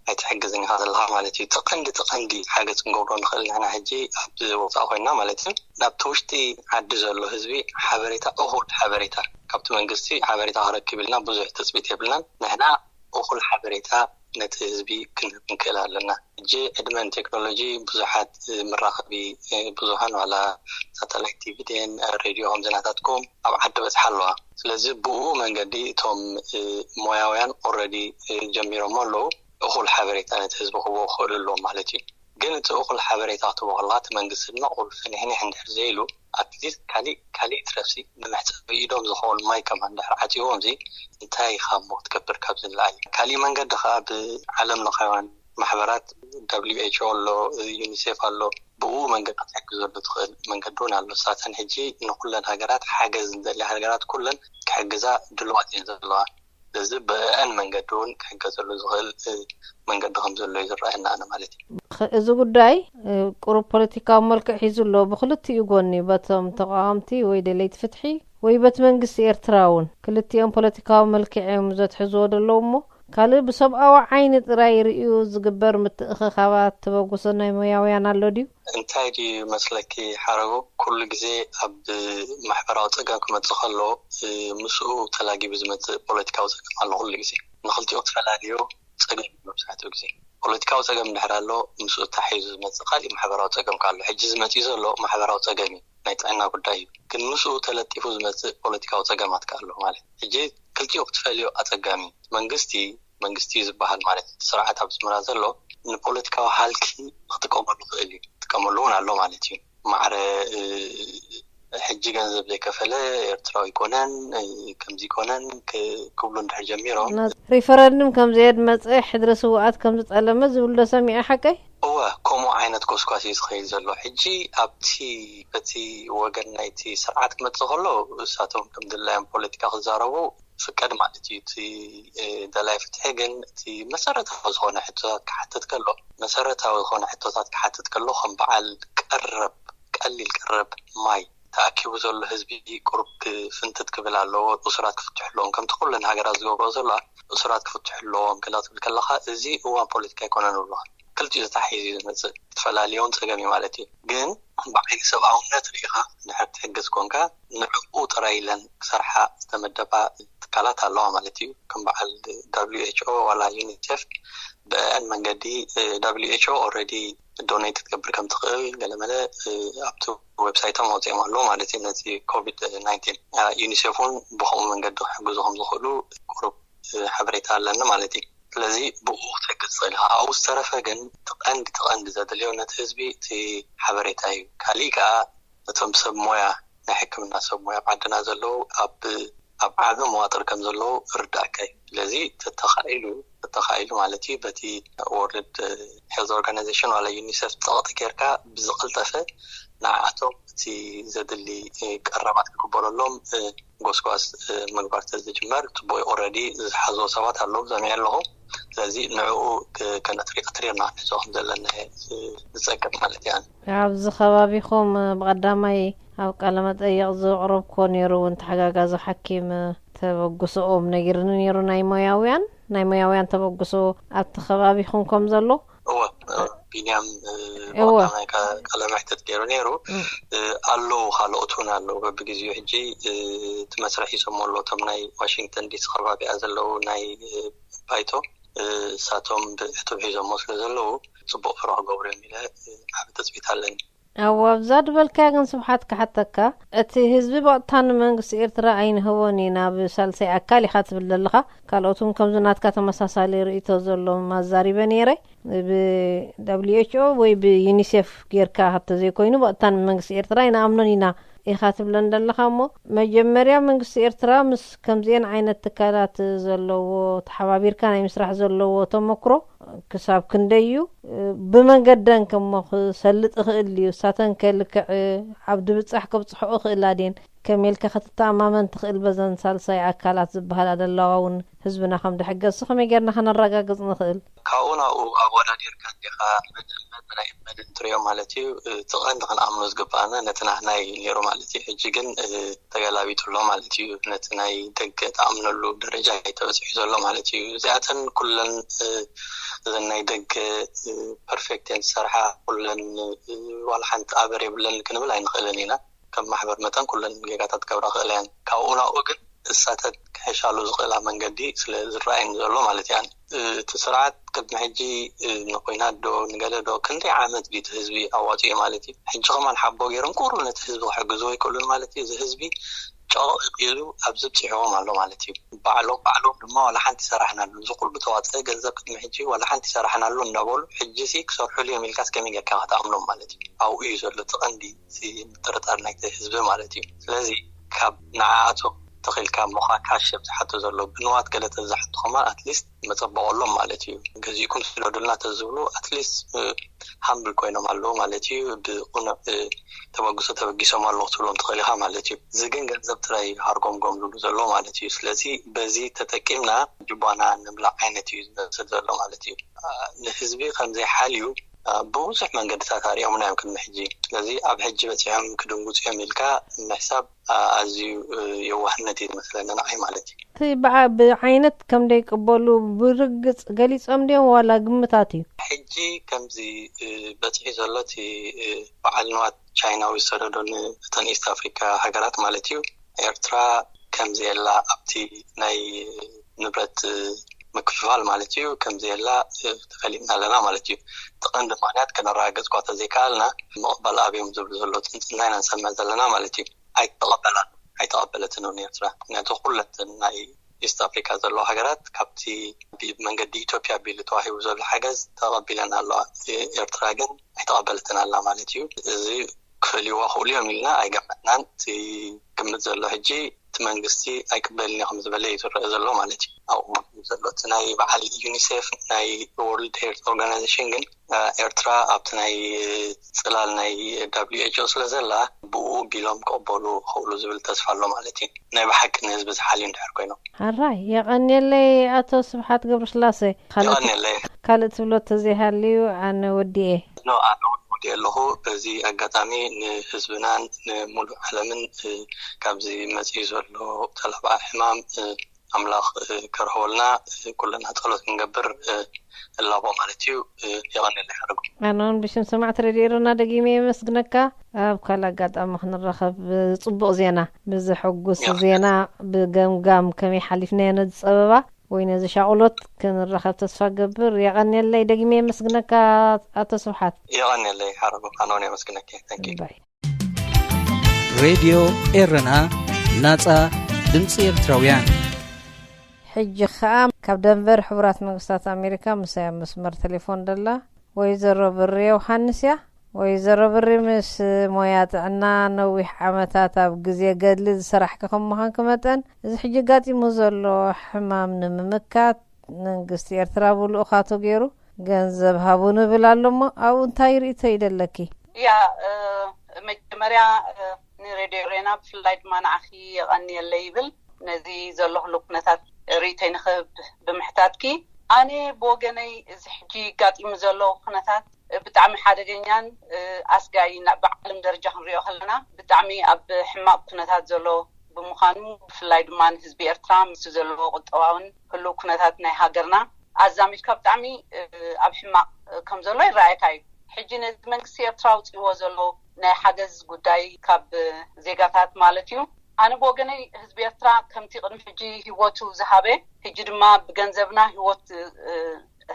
ኣይትሕግዝን ኢኻ ዘለኻ ማለት እዩ። እቲ ቀንዲ፣ እቲ ቀንዲ ሓገዝ ክንገብሮ ንኽእል ንሕና ሕጂ ኣብ ወጻኢ ኮይንና ማለት እዩ፣ ናብቲ ውሽጢ ዓዲ ዘሎ ህዝቢ ሓበሬታ፣ እኹል ሓበሬታ ካብቲ መንግስቲ ሓበሬታ ክረክብ ኢልና ብዙሕ ትጽቢት የብልናን። ንሕና እኹል ሓበሬታ ነቲ ህዝቢ ክንህብ ክንክእል ኣለና። ሕጂ ዕድመን ቴክኖሎጂ ብዙሓት፣ እ፣ መራኸቢ፣ እ፣ ብዙሃን ዋላ ሳተላይት ቲቪ ድየን፣ እ፣ ሬድዮ ከምዚ ናታትኩም ኣብ ዓዲ በጽሓ ኣለዋ። ስለዚ ብኡ መንገዲ እቶም፣ እ፣ ሞያውያን ኦልሬዲ፣ እ፣ ጀሚሮሞ ኣለዉ። እኹል ሓበሬታ ነቲ ህዝቢ ክህብዎ ክኽእሉ ኣለዎም ማለት እዩ። ግን እቲ እኹል ሓበሬታ ክትህቦ ከለኻ እቲ መንግስቲ ድማ ቁልፊ ንሕንሕ እንድሕር ዘይኢሉ ኣትሊስት ካሊእ፣ ካሊእ ትረፍሲ ንመሕጸቢ ኢዶም ዝኸውን ማይ ከማን እንድሕር ዓጽይዎም እዚ እንታይ ኢኻ እሞ ክትገብር ካብዚ ንላዕሊ? ካሊእ መንገዲ ኸኣ ብዓለም ለኻውያን ማሕበራት ደብሊው ኤች ኦ ኣሎ፣ ዩኒሴፍ ኣሎ፣ ብኡ መንገዲ ክትሕግዘሉ ትኽእል መንገዲ እውን ኣሎ። ንሳተን ሕጂ ንኹለን ሃገራት ሓገዝ ንደሊ ሃገራት ኩለን ክሕግዛ ድልዋት እየን ዘለዋ። ስለዚ ብአን መንገዲ እውን ክሕገዘሉ ዝኽእል፣ እ፣ መንገዲ ከም ዘሎ እዩ ዝረኣየና ኣነ ማለት እዩ። ኸ-፣ እዚ ጉዳይ፣ እ፣ ቁሩብ ፖለቲካዊ መልክዕ ሒዙ ኣሎ። ብኽልቲኡ ጎኒ፣ በቶም ተቃወምቲ ወይ ደለይቲ ፍትሒ ወይ በቲ መንግስቲ ኤርትራ እውን። ክልቲኦም ፖለቲካዊ መልክዕ እዮም ዘትሕዝዎ ዘለዉ እሞ፣ ካልእ ብሰብኣዊ ዓይኒ ጥራይ ርእዩ ዝግበር ምትእኽኻባት ተበግሶ ናይ ሞያውያን ኣሎ ድዩ? እንታይ ድዩ መስለኪ ሓረጉ፣ ኩሉ ግዜ ኣብ ማሕበራዊ ጸገም ክመጽእ ከሎ፣ እ፣ ምስኡ ተላጊቡ ዝመጽእ ፖለቲካዊ ጸገም ኣሎ። ኩሉ ግዜ ንኽልቲኡ ክትፈላልዮ ጸገም እዩ መብዛሕትኡ ግዜ። ፖለቲካዊ ጸገም እንድሕር ኣሎ፣ ምስኡ ተታሒዙ ዝመጽእ ካሊእ ማሕበራዊ ጸገም ከ ኣሎ። ሕጂ ዝመጽእ ዘሎ ማሕበራዊ ጸገም እዩ፣ ናይ ጥዕና ጉዳይ እዩ። ግን ምስኡ ተለጢፉ ዝመጽእ ፖለቲካዊ ጸገማት ከ ኣሎ ማለት። ሕጂ ክልቲኡ ክትፈልዮ ኣጸጋሚ እዩ። መንግስቲ መንግስቲ እዩ ዝበሃል ማለት እቲ ስርዓት ኣብ ኣስመራ ዘሎ ንፖለቲካዊ ሃልኪ ክጥቀመሉ ክእል እዩ፣ ክጥቀመሉ እውን ኣሎ ማለት እዩ። ማዕረ፣ እ፣ ሕጂ ገንዘብ ዘይከፈለ ኤርትራዊ ኣይኮነን፣ ከምዚ ኣይኮነን ክ- ክብሉ እንድሕር ጀሚሮም ሪፈረንድም ከም ዘየድመፀ፣ ሕድሪ ስውኣት ከም ዝጠለመ ዝብሎ ሰሚዐ። ሓቀይ? እወ፣ ከምኡ ዓይነት ኮስኳስ እዩ ዝኸይድ ዘሎ። ሕጂ ኣብቲ በቲ ወገን ናይቲ ስርዓት ክመፅእ ከሎ እሳቶም ከም ድላዮም ፖለቲካ ክዛረቡ ፍቀድ ማለት እዩ። እቲ ደላይ ፍትሒ ግን እቲ መሰረታዊ ዝኾነ ሕቶታት ክሓትት ከሎ፣ መሰረታዊ ዝኾነ ሕቶታት ክሓትት ከሎ ከም በዓል ቀረብ፣ ቀሊል ቀረብ ማይ ተኣኪቡ ዘሎ ህዝቢ ቁሩብ ክፍንትት ክብል ኣለዎ። እሱራት ክፍትሑ ኣለዎም፣ ከምቲ ኩለን ሃገራት ዝገብሮ ዘለዋ እሱራት ክፍትሑ ኣለዎም። ገላ ትብል ከለኻ እዚ እዋን ፖለቲካ ኣይኮነን ይብሉኻ። ክልቲኡ ተታሒዙ እዩ ዝመፅእ። ትፈላልዮን ፀገም እዩ ማለት እዩ። ግን ብዓይኒ ሰብኣውነት ሪኢኻ እንድሕር ትሕግዝ ኮንካ ንዕኡ ጥራይ ኢለን ክሰርሓ ዝተመደባ ትካላት ኣለዋ ማለት እዩ። ከም በዓል W H O ዋላ ዩኒሴፍ ብአን መንገዲ W H O already donate ክትገብር ከም ትኽእል ገለመለ ኣብቲ ዌብሳይቶም ኣውፅኦም ኣለዉ ማለት እዩ። ነቲ ኮቪድ ናይንቲን ዩኒሴፍ እውን ብኸምኡ መንገዲ ክሕግዙ ከም ዝኽእሉ ቁሩብ ሓበሬታ ኣለኒ ማለት እዩ። ስለዚ ብኡ ክትሕግዝ ትኽእል ኢኻ። ኣብኡ ዝተረፈ ግን ትቐንዲ ትቐንዲ ዘድልዮ ነቲ ህዝቢ እቲ ሓበሬታ እዩ። ካሊእ ከዓ እቶም ሰብ ሞያ ናይ ሕክምና ሰብ ሞያ ኣብ ዓድና ዘለዉ ኣብ ኣብ ዓቢ መዋጥር ከም ዘለዉ ርዳእካ እዩ። ስለዚ ተተኻኢሉ ተተኻኢሉ ማለት እዩ በቲ World Health Organization ዋላ ዩኒሴፍ ጸቕጢ ጌርካ ብዝቐልጠፈ ንዓኣቶም እቲ ዘድሊ ቀረባት ክግበረሎም ጎስጓስ ምግባር ተዝጅመር ጽቡቕ እዩ። ኦረዲ ዝሓዝዎ ሰባት ኣለዉ ሰሚዐ ኣለኹ። ስለዚ ንዕኡ ከነጥሪ ቀትሪርና ክንሕዞ ከም ዘለና ዝጸቅጥ ማለት እያ። ኣብዚ ከባቢኹም ብቐዳማይ ኣብ ቃለ መጠይቕ ዘቕረብኩዎ ነይሩ እውን ተሓጋጋዚ ሓኪም ተበግሶኦም ነጊርኒ ነይሩ። ናይ ሞያውያን ናይ ሞያውያን ተበግሶ ኣብቲ ከባቢኹም ከም ዘሎ እወ ቢንያም እወ። ብቐዳማይ ቃለ መሕተት ገይሩ ነይሩ። ኣለዉ ካልኦት እውን ኣለዉ በብግዜኡ። ሕጂ እቲ መስርሕ ሒዞሞ ኣለዉ እቶም ናይ ዋሽንግተን ዲሲ ከባቢኣ ዘለዉ ናይ ባይቶ እሳቶም ብሕቱብ ሒዞሞ ስለ ዘለዉ ጽቡቕ ፍረ ክገብሩ እዮም ኢለ ዓቢ ትጽቢት ኣለኒ። ኣዋብዛ ድበልካያ ግን ስብሓት ክሓተካ፣ እቲ ህዝቢ ብቐጥታ ንመንግስቲ ኤርትራ ኣይንህቦን ኢና ብሳልሳይ ኣካል ኢኻ ትብል ዘለኻ። ካልኦት እውን ከምዚ ናትካ ተመሳሳሊ ርእይቶ ዘሎም ኣዛሪበ ነይረ። ብ W H O ወይ ብ ዩኒሴፍ ጌርካ ተዘይኮይኑ ብቐጥታ ንመንግስቲ ኤርትራ ኣይንኣምኖን ኢና ኢኻ ትብለን ዘለኻ። እሞ መጀመርያ መንግስቲ ኤርትራ ምስ ከምዚአን ዓይነት ትካላት ዘለዎ ተሓባቢርካ ናይ ምስራሕ ዘለዎ ተመክሮ ክሳብ ክንደይ እዩ? ብመንገደን ከሞ ክሰልጥ ይኽእል ድዩ? እሳተን ከ ልክዕ ኣብ ድብጻሕ ከብጽሕኦ ይኽእላ ድየን? ከመይ ኢልካ ክትተኣማመን ትኽእል በዘን ሳልሳይ ኣካላት ዝበሃላ ዘለዋ እውን ህዝብና ከም ድሕገዝሲ ከመይ ጌርና ከነረጋግጽ ንኽእል? ካብኡ ናብኡ ኣወዳዲርካ እንዲኻ መን እመን ናይ እመንን ትሪኦ ማለት እዩ። እቲ ቀንዲ ክንኣምኖ ዝግባኣና ነቲ ናህናይ ነይሩ ማለት እዩ። ሕጂ ግን ተገላቢጡ ኣሎ ማለት እዩ። ነቲ ናይ ደገ ትኣምነሉ ደረጃ እዩ ተበፂሑ ዘሎ ማለት እዩ። እዚኣተን ኩለን እዘን ናይ ደገ ፐርፌክት እየን ዝሰርሓ ኩለን ዋላ ሓንቲ ኣበር የብለን ክንብል ኣይንኽእልን ኢና። ከም ማሕበር መጠን ኩለን ጌጋታት ክገብራ ክእላ እየን። ካብኡ ናብኡ ግን እሳተን ክሕሻሉ ዝኽእላ መንገዲ ስለ ዝረኣየኒ ዘሎ ማለት እያ። እቲ ስርዓት ቅድሚ ሕጂ ንኩናት ዶ ንገለ ዶ ክንደይ ዓመት ድዩ እቲ ህዝቢ ኣዋፂኡ ማለት እዩ። ሕጂ ከማን ሓቦ ገይሮም ቁሩብ ነቲ ህዝቢ ክሕግዝዎ ኣይክእሉን ማለት እዩ። እዚ ህዝቢ ጨቕ ኢሉ ኣብዚ ብፂሕዎም ኣሎ ማለት እዩ። ባዕሎም ባዕሎም ድማ ዋላ ሓንቲ ይሰራሕናሉ፣ እዚ ኩሉ ተዋፀ ገንዘብ ቅድሚ ሕጂ ዋላ ሓንቲ ይሰራሕናሉ እንዳበሉ ሕጂ ሲ ክሰርሑሉ እዮም ኢልካስ ከመይ ጌርካ ክትኣምኖም ማለት እዩ። ኣብኡ እዩ ዘሎ እቲ ቀንዲ እቲ ምጥርጣር ናይቲ ህዝቢ ማለት እዩ። ስለዚ ካብ ንዓኣቶም ተኺልካ እሞኻ ካሽ እዮም ዝሓቱ ዘለዉ። ብንዋት ገለ ተዝሓቱ ከማን ኣትሊስት መጸበቐሎም ማለት እዩ። ገዚእኩም ስደዱልና ተዝብሉ ኣትሊስት ሃምብል ኮይኖም ኣለዉ ማለት እዩ። ብቕኑዕ ተበግሶ ተበጊሶም ኣለዉ ክትብሎም ትኽእል ኢኻ ማለት እዩ። እዚ ግን ገንዘብ ጥራይ ሃርጎምጎም ዝብሉ ዘለዉ ማለት እዩ። ስለዚ በዚ ተጠቂምና ጅቧና ንብላዕ ዓይነት እዩ ዝመስል ዘሎ ማለት እዩ። ንህዝቢ ከም ዘይሓልዩ ብብዙሕ መንገድታት ኣርእዮምና እዮም ቅድሚ ሕጂ። ስለዚ ኣብ ሕጂ በጺሖም ክድንግጹ እዮም ኢልካ ምሕሳብ ኣዝዩ የዋህነት እዩ ዝመስለኒ ንዓይ ማለት እዩ። እቲ በዓ- ብዓይነት ከም ደይቅበሉ ብርግጽ ገሊጾም ድዮም ዋላ ግምታት እዩ? ሕጂ ከምዚ በጺሑ ዘሎ እቲ በዓል ንዋት ቻይናዊ ዝሰደዶ ንእተን ኢስት ኣፍሪካ ሃገራት ማለት እዩ ኤርትራ ከምዚ የላ ኣብቲ ናይ ንብረት ምክፍፋል ማለት እዩ ከምዚ የላ ተፈሊጥና ኣለና ማለት እዩ። እቲ ቀንዲ ምክንያት ከነረጋግጽ እኳ ተዘይከኣልና ምቕባል ኣብዮም ዝብሉ ዘለዉ ጽንጽና ኢና ንሰምዕ ዘለና ማለት እዩ። ኣይተቐበላን ኣይተቐበለትን እውን ኤርትራ። ምክንያቱ ኩለተን ናይ ኢስት ኣፍሪካ ዘለዋ ሃገራት ካብቲ ብመንገዲ ኢትዮጵያ ኣቢሉ ተዋሂቡ ዘሎ ሓገዝ ተቐቢለን ኣለዋ። ኤርትራ ግን ኣይተቐበለትን ኣላ ማለት እዩ። እዚ ክበልዋ ክእሉ እዮም ኢልና ኣይገመትናን። እቲ ግምት ዘሎ ሕጂ እቲ መንግስቲ ኣይቅበልን እዩ ከም ዝበለ እዩ ዝረአ ዘሎ ማለት እዩ። ኣብኡ ዘሎ እቲ ናይ በዓል ዩኒሴፍ፣ ናይ ወርልድ ሄልት ኦርጋናይዜሽን ግን ኤርትራ ኣብቲ ናይ ጽላል ናይ ደብሊው ኤች ኦ ስለ ዘላ ብኡ ቢሎም ክቕበሉ ክእሉ ዝብል ተስፋ ኣሎ ማለት እዩ። ናይ ብሓቂ ንህዝቢ ዝሓልዩ እንድሕር ኮይኖም። ኣራይ የቐንየለይ ኣቶ ስብሓት ገብረስላሴ። ካልእ የቐንየለይ። ካልእ ትብሎ ተዘይሃልዩ ኣነ ወዲኤ። ኖ ኣነ እውን ወዲኤ ኣለኹ። በዚ ኣጋጣሚ ንህዝብናን ንሙሉእ ዓለምን ካብዚ መፅዩ ዘሎ ተላብዓ ሕማም ኣምላኽ ከርህወልና ኩልና ጸሎት ክንገብር እላቦ ማለት እዩ። የቐንየለይ ሓረጉ። ኣነውን ብሽም ሰማዕቲ ሬድዮ ኤረና ደጊመ የመስግነካ። ኣብ ካልእ ኣጋጣሚ ክንራኸብ ጽቡቕ ዜና፣ ብዘሐጉስ ዜና፣ ብገምጋም ከመይ ሓሊፍናዮ ነዚ ጸበባ ወይ ነዚ ሻቕሎት ክንራኸብ ተስፋ ገብር። የቐንየለይ ደጊመ የመስግነካ ኣቶ ስብሓት። የቐንየለይ ሓረጉ። ኣነውን የመስግነኪ። Thank you። ሬድዮ ኤረና፣ ናጻ ድምጺ ኤርትራውያን። ሕጂ ኸኣ ካብ ደንቨር ሕቡራት መንግስታት ኣሜሪካ ምሳይ ኣብ መስመር ቴሌፎን ደላ ወይዘሮ ብሪ ዮሃንስ እያ። ወይዘሮ ብሪ፣ ምስ ሞያ ጥዕና ነዊሕ ዓመታት ኣብ ግዜ ገድሊ ዝሰራሕኪ ከም ምዃንኪ መጠን፣ እዚ ሕጂ ኣጋጢሙ ዘሎ ሕማም ንምምካት መንግስቲ ኤርትራ ብልኡኻቱ ገይሩ ገንዘብ ሃቡ ንብል ኣሎ እሞ፣ ኣብኡ እንታይ ርእይቶ ይደለኪ? ያ፣ እ፣ መጀመርያ፣ እ፣ ንሬድዮ ኤረና ብፍላይ ድማ ንዓኺ የቐንየለይ ይብል። ነዚ ዘሎ ኩሉ ኩነታት ርእይቶይ ንኽህብ ብምሕታትኪ፣ ኣነ ብወገነይ እዚ ሕጂ ኣጋጢሙ ዘሎ ኩነታት ብጣዕሚ ሓደገኛን፣ እ፣ ኣስጋኢን ብዓለም ደረጃ ክንሪኦ ከለና ብጣዕሚ ኣብ ሕማቕ ኩነታት ዘሎ ብምዃኑ፣ ብፍላይ ድማ ንህዝቢ ኤርትራ ምስ ዘለዎ ቁጠባውን ህሉው ኩነታት ናይ ሃገርና ኣዛሚድካ ብጣዕሚ፣ እ፣ ኣብ ሕማቕ ከም ዘሎ ይረኣየካ እዩ። ሕጂ ነዚ መንግስቲ ኤርትራ ኣውፂእዎ ዘሎ ናይ ሓገዝ ጉዳይ ካብ ዜጋታት ማለት እዩ። ኣነ ብወገነይ ህዝቢ ኤርትራ ከምቲ ቅድሚ ሕጂ ህይወቱ ዝሃበ፣ ሕጂ ድማ ብገንዘብና ህይወት፣ እ፣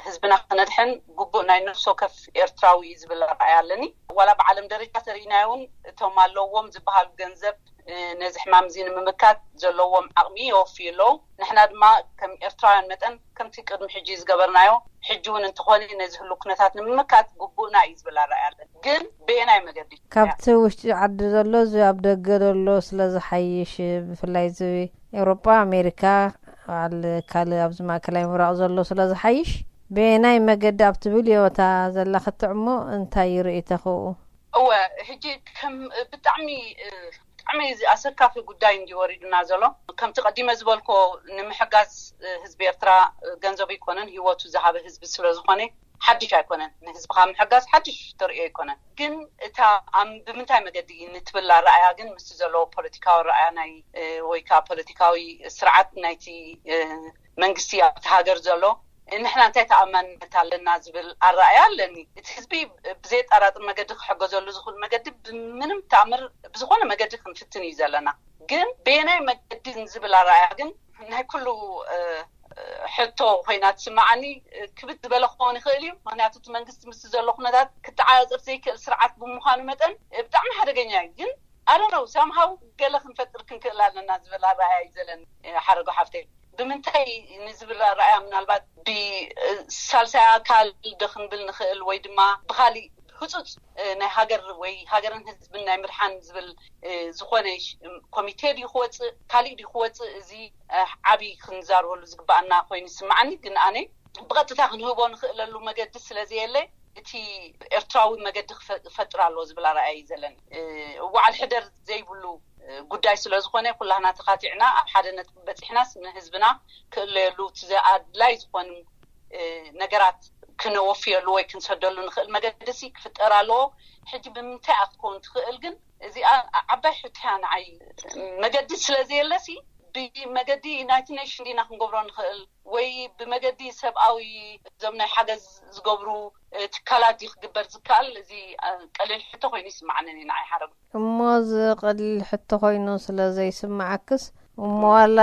ህዝብና ክነድሕን ግቡእ ናይ ነፍሲ ወከፍ ኤርትራዊ እዩ ዝብል ኣረኣእያ ኣለኒ። ዋላ ብዓለም ደረጃ ተርእናዮ እውን እቶም ኣለዎም ዝበሃሉ ገንዘብ፣ እ፣ ነዚ ሕማም እዚ ንምምካት ዘለዎም ዓቕሚ የወፍዩ ኣለዉ። ንሕና ድማ ከም ኤርትራውያን መጠን ከምቲ ቅድሚ ሕጂ ዝገበርናዮ ሕጂ እውን እንተኾነ ነዚ ህሉ ኩነታት ንምምካት ግቡእና እዩ ዝብል ኣረኣእያ ኣለኒ። ግን በየናይ መገዲ? ካብቲ ውሽጢ ዓዲ ዘሎ እዚ ኣብ ደገ ዘሎ ስለ ዝሓይሽ፣ ብፍላይ እዚ ኤውሮጳ፣ ኣሜሪካ፣ በዓል ካልእ ኣብዚ ማእከላይ ምብራቕ ዘሎ ስለ ዝሓይሽ፣ በየናይ መገዲ ኣብ ትብል እዮ እታ ዘላ ክትዕሞ እንታይ ርእይቶኺ? እወ፣ ሕጂ ከም ብጣዕሚ፣ እ፣ ብጣዕሚ እዚ ኣሰካፊ ጉዳይ እንዲ ወሪዱና ዘሎ። ከምቲ ቀዲመ ዝበልኮ ንምሕጋዝ፣ እ፣ ህዝቢ ኤርትራ፣ እ፣ ገንዘቡ ኣይኮነን፣ ህይወቱ ዝሃበ ህዝቢ ስለ ዝኾነ፣ ሓድሽ ኣይኮነን። ንህዝብኻ ምሕጋዝ ሓድሽ ተርእዮ ኣይኮነን። ግን እታ ኣም-፣ ብምንታይ መገዲ ንትብል ኣረኣያ ግን ምስቲ ዘለዎ ፖለቲካዊ ኣረኣያ ናይ፣ እ፣ ወይ ከዓ ፖለቲካዊ ስርዓት ናይቲ፣ እ፣ መንግስቲ ኣብቲ ሃገር ዘሎ፣ ንሕና እንታይ ተኣማንነት ኣለና ዝብል ኣረኣያ ኣለኒ። እቲ ህዝቢ ብዘየጠራጥር መገዲ ክሕገዘሉ ዝኽእል መገዲ ብምንም ተኣምር ብዝኾነ መገዲ ክንፍትን እዩ ዘለና። ግን በየናይ መገዲ ዝብል ኣረኣያ ግን ናይ ኩሉ፣ እ፣ ሕቶ ኮይና ትስምዓኒ። ክብድ ዝበለ ክኸውን ይኽእል እዩ። ምኽንያቱ እቲ መንግስቲ ምስቲ ዘሎ ኩነታት ክተዓጻጸፍ ዘይክእል ስርዓት ብምዃኑ መጠን፣ እ፣ ብጣዕሚ ሓደገኛ እዩ። ግን ኣረነው ሳምሃው ገለ ክንፈጥር ክንክእል ኣለና ዝብል ኣረኣያ እዩ ዘለኒ፣ እ፣ ሓረጎ ሓፍተይ። ብምንታይ ንዝብል ኣረኣያ ምናልባት ብሳልሳይ ኣካል ዶ ክንብል ንኽእል ወይ ድማ ብኻሊእ ህጹጽ፣ እ፣ ናይ ሃገር ወይ ሃገርን ህዝብን ናይ ምድሓን ዝብል፣ እ፣ ዝኾነ ሽ-፣ ኮሚቴ ድዩ ክወጽእ፣ ካሊእ ድዩ ክወጽእ፣ እዚ፣ እ፣ ዓቢ ክንዛረበሉ ዝግበኣና ኮይኑ ይስምዓኒ። ግን ኣነ ብቐጥታ ክንህቦ ንኽእለሉ መገዲ ስለ ዘየለ፣ እቲ ኤርትራዊ መገዲ ክፈ-፣ ክፈጥር ኣለዎ ዝብል ኣረኣያ እዩ ዘለኒ። እ፣ ዋዕል ሕደር ዘይብሉ፣ እ፣ ጉዳይ ስለ ዝኾነ፣ ኩላህና ተኻቲዕና ኣብ ሓደ ነጥቢ በጺሕናስ ንህዝብና ክእለየሉ እቲ ዘ-፣ ኣድላይ ዝኾኑ፣ እ፣ ነገራት ክነወፍየሉ ወይ ክንሰደሉ ንኽእል መገዲ ሲ ክፍጠር ኣለዎ። ሕጂ ብምንታይ እያ ክትከውን ትኽእል ግን እዚኣ ዓባይ ሕቶ እያ ንዓይ። መገዲ ስለ ዘየለሲ ብመገዲ ዩናይትድ ኔሽን ዲና ክንገብሮ ንኽእል ወይ ብመገዲ ሰብኣዊ እዞም ናይ ሓገዝ ዝገብሩ፣ እ፣ ትካላት ድዩ ክግበር ዝከኣል? እዚ፣ እ፣ ቀሊል ሕቶ ኮይኑ ይስምዓኒ ንዓይ ሓረግ። እሞ እዚ ቀሊል ሕቶ ኮይኑ ስለ ዘይስምዓክስ፣ እሞ ዋላ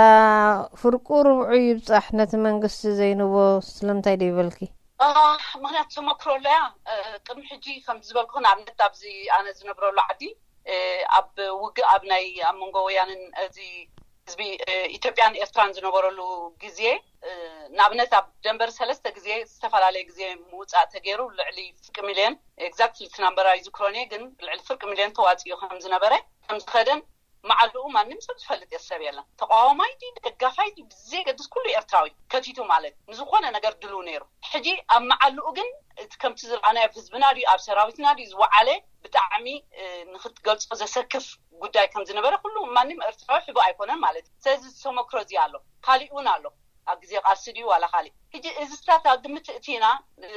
ፍርቁ ርብዑ ይብጻሕ ነቲ መንግስቲ ዘይንቦ ስለምንታይ ደይበልኪ? አ፣ ምኽንያቱ ተመክሮ ኣለያ። እ፣ ቅድሚ ሕጂ ከም ዝበልኩ ንኣብነት ኣብዚ ኣነ ዝነብረሉ ዓዲ፣ እ፣ ኣብ ውግእ ኣብ ናይ ኣብ መንጎ ወያንን እዚ ህዝቢ ኢትዮጵያን ኤርትራን ዝነበረሉ ግዜ፣ ንኣብነት ኣብ ደንበር ሰለስተ ግዜ ዝተፈላለየ ግዜ ምውፃእ ተገይሩ፣ ልዕሊ ፍርቂ ሚልዮን፣ exactly እቲ ናምበር ኣይዝክሮን እየ፣ ግን ልዕሊ ፍርቂ ሚልዮን ተዋፂኡ ከም ዝነበረ፣ ከም ዝኸደን መዓልኡ ማንም ሰብ ዝፈልጥ ሰብ የለን። ተቃዋማይ ድዩ ደጋፋይ ድዩ ብዘየገድስ ኩሉ ኤርትራዊ ከቲቱ ማለት ንዝኾነ ነገር ድልው ነይሩ። ሕጂ ኣብ መዓልኡ ግን እቲ ከምቲ ዝረኣናዮ ኣብ ህዝብና ድዩ ኣብ ሰራዊትና ድዩ ዝወዓለ ብጣዕሚ ንክትገልጾ ዘሰክፍ ጉዳይ ከም ዝነበረ ኩሉ ማንም ኤርትራዊ ሕቡ ኣይኮነን ማለት እዩ። ስለዚ ዝተመክሮ እዚ ኣሎ፣ ካሊእ እውን ኣሎ። ኣብ ግዜ ቃልሲ ድዩ ዋላ ካሊእ? ሕጂ እዚ ስታት ኣብ ግምት እቲና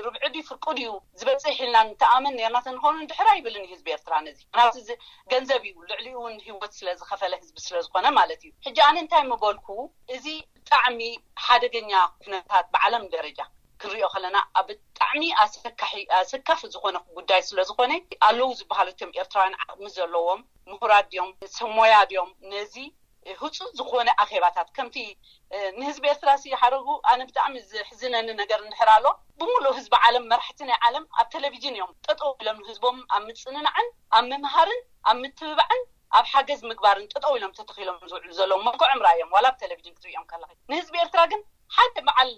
ርብዒ ድዩ ፍርቁ ድዩ ዝበፅሕ ኢልና ንተኣመን ነርና ተንኸውን እንድሕር ኣይብልን እዩ ህዝቢ ኤርትራ ነዚ። ምክንያቱ እዚ ገንዘብ እዩ፣ ልዕሊኡ እውን ህይወት ስለ ዝኸፈለ ህዝቢ ስለ ዝኾነ ማለት እዩ። ሕጂ ኣነ እንታይ ምበልኩ፣ እዚ ብጣዕሚ ሓደገኛ ኩነታት ብዓለም ደረጃ ክንሪኦ ከለና ኣብ ብጣዕሚ ኣሰካሒ ኣሰካፊ ዝኾነ ጉዳይ ስለ ዝኾነ ኣለዉ ዝበሃሉ እቶም ኤርትራውያን ዓቕሚ ዘለዎም ምሁራት ድዮም ሰብ ሞያ ድዮም ነዚ ህፁፅ ዝኾነ ኣኼባታት ከምቲ ንህዝቢ ኤርትራ ሲ ሓረጉ ኣነ ብጣዕሚ ዝሕዝነኒ ነገር እንድሕር ኣሎ ብምሉእ ህዝቢ ዓለም መራሕቲ ናይ ዓለም ኣብ ቴሌቪዥን እዮም ጠጠው ኢሎም ንህዝቦም ኣብ ምፅንናዕን ኣብ ምምሃርን ኣብ ምትብባዕን ኣብ ሓገዝ ምግባርን ጠጠው ኢሎም ተተኺሎም ዝውዕሉ ዘለዉ መልክዖም ራእዮም ዋላ ኣብ ቴሌቪዥን ክትሪኦም ከለኺ ንህዝቢ ኤርትራ ግን ሓደ በዓል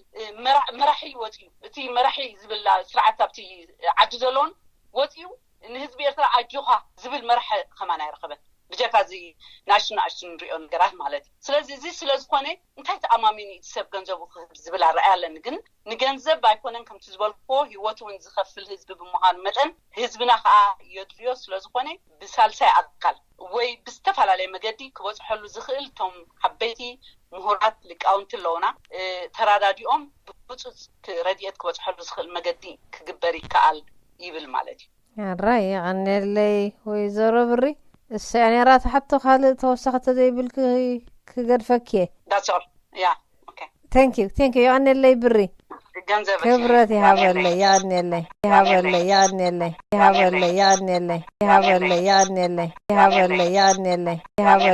መራሒ ወፅዩ እቲ መራሒ ዝብል ስርዓት ኣብቲ ዓዲ ዘለውን ወፅዩ ንህዝቢ ኤርትራ ኣጆኻ ዝብል መራሒ ከማን ኣይረኸበን ብጀካ እዚ ናሽቱ ናሽቱ ንሪኦ ነገራት ማለት እዩ ስለዚ እዚ ስለ ዝኾነ እንታይ ተኣማሚኑ እቲ ሰብ ገንዘቡ ክህብ ዝብል ኣረኣያ ኣለኒ ግን ንገንዘብ ኣይኮነን ከምቲ ዝበልክዎ ህይወቱ እውን ዝኸፍል ህዝቢ ብምዃኑ መጠን ህዝብና ከዓ የድልዮ ስለ ዝኾነ ብሳልሳይ ኣካል ወይ ብዝተፈላለየ መገዲ ክበፅሐሉ ዝኽእል እቶም ዓበይቲ ምሁራት ሊቃውንቲ ኣለውና ተራዳዲኦም ብህፁፅ ረድኤት ክበፅሐሉ ዝኽእል መገዲ ክግበር ይከኣል ይብል ማለት እዩ። ኣራይ የቐንየለይ ወይዘሮ ብሪ። እሰያ ነይራ ትሓቶ ካልእ ተወሳኺ ተዘይብልኪ ክገድፈኪ እየ። That's all. Yeah. Okay. Thank you, thank you. የቐንየለይ ብሪ። ገንዘብ ክብረት ይሃበለይ። የቐንየለይ፣ ይሃበለይ፣ የቐንየለይ፣ ይሃበለይ፣ የቐንየለይ፣ ይሃበለይ፣ የቐንየለይ፣ ይሃበለይ፣ የቐንየለይ፣ ይሃበለይ።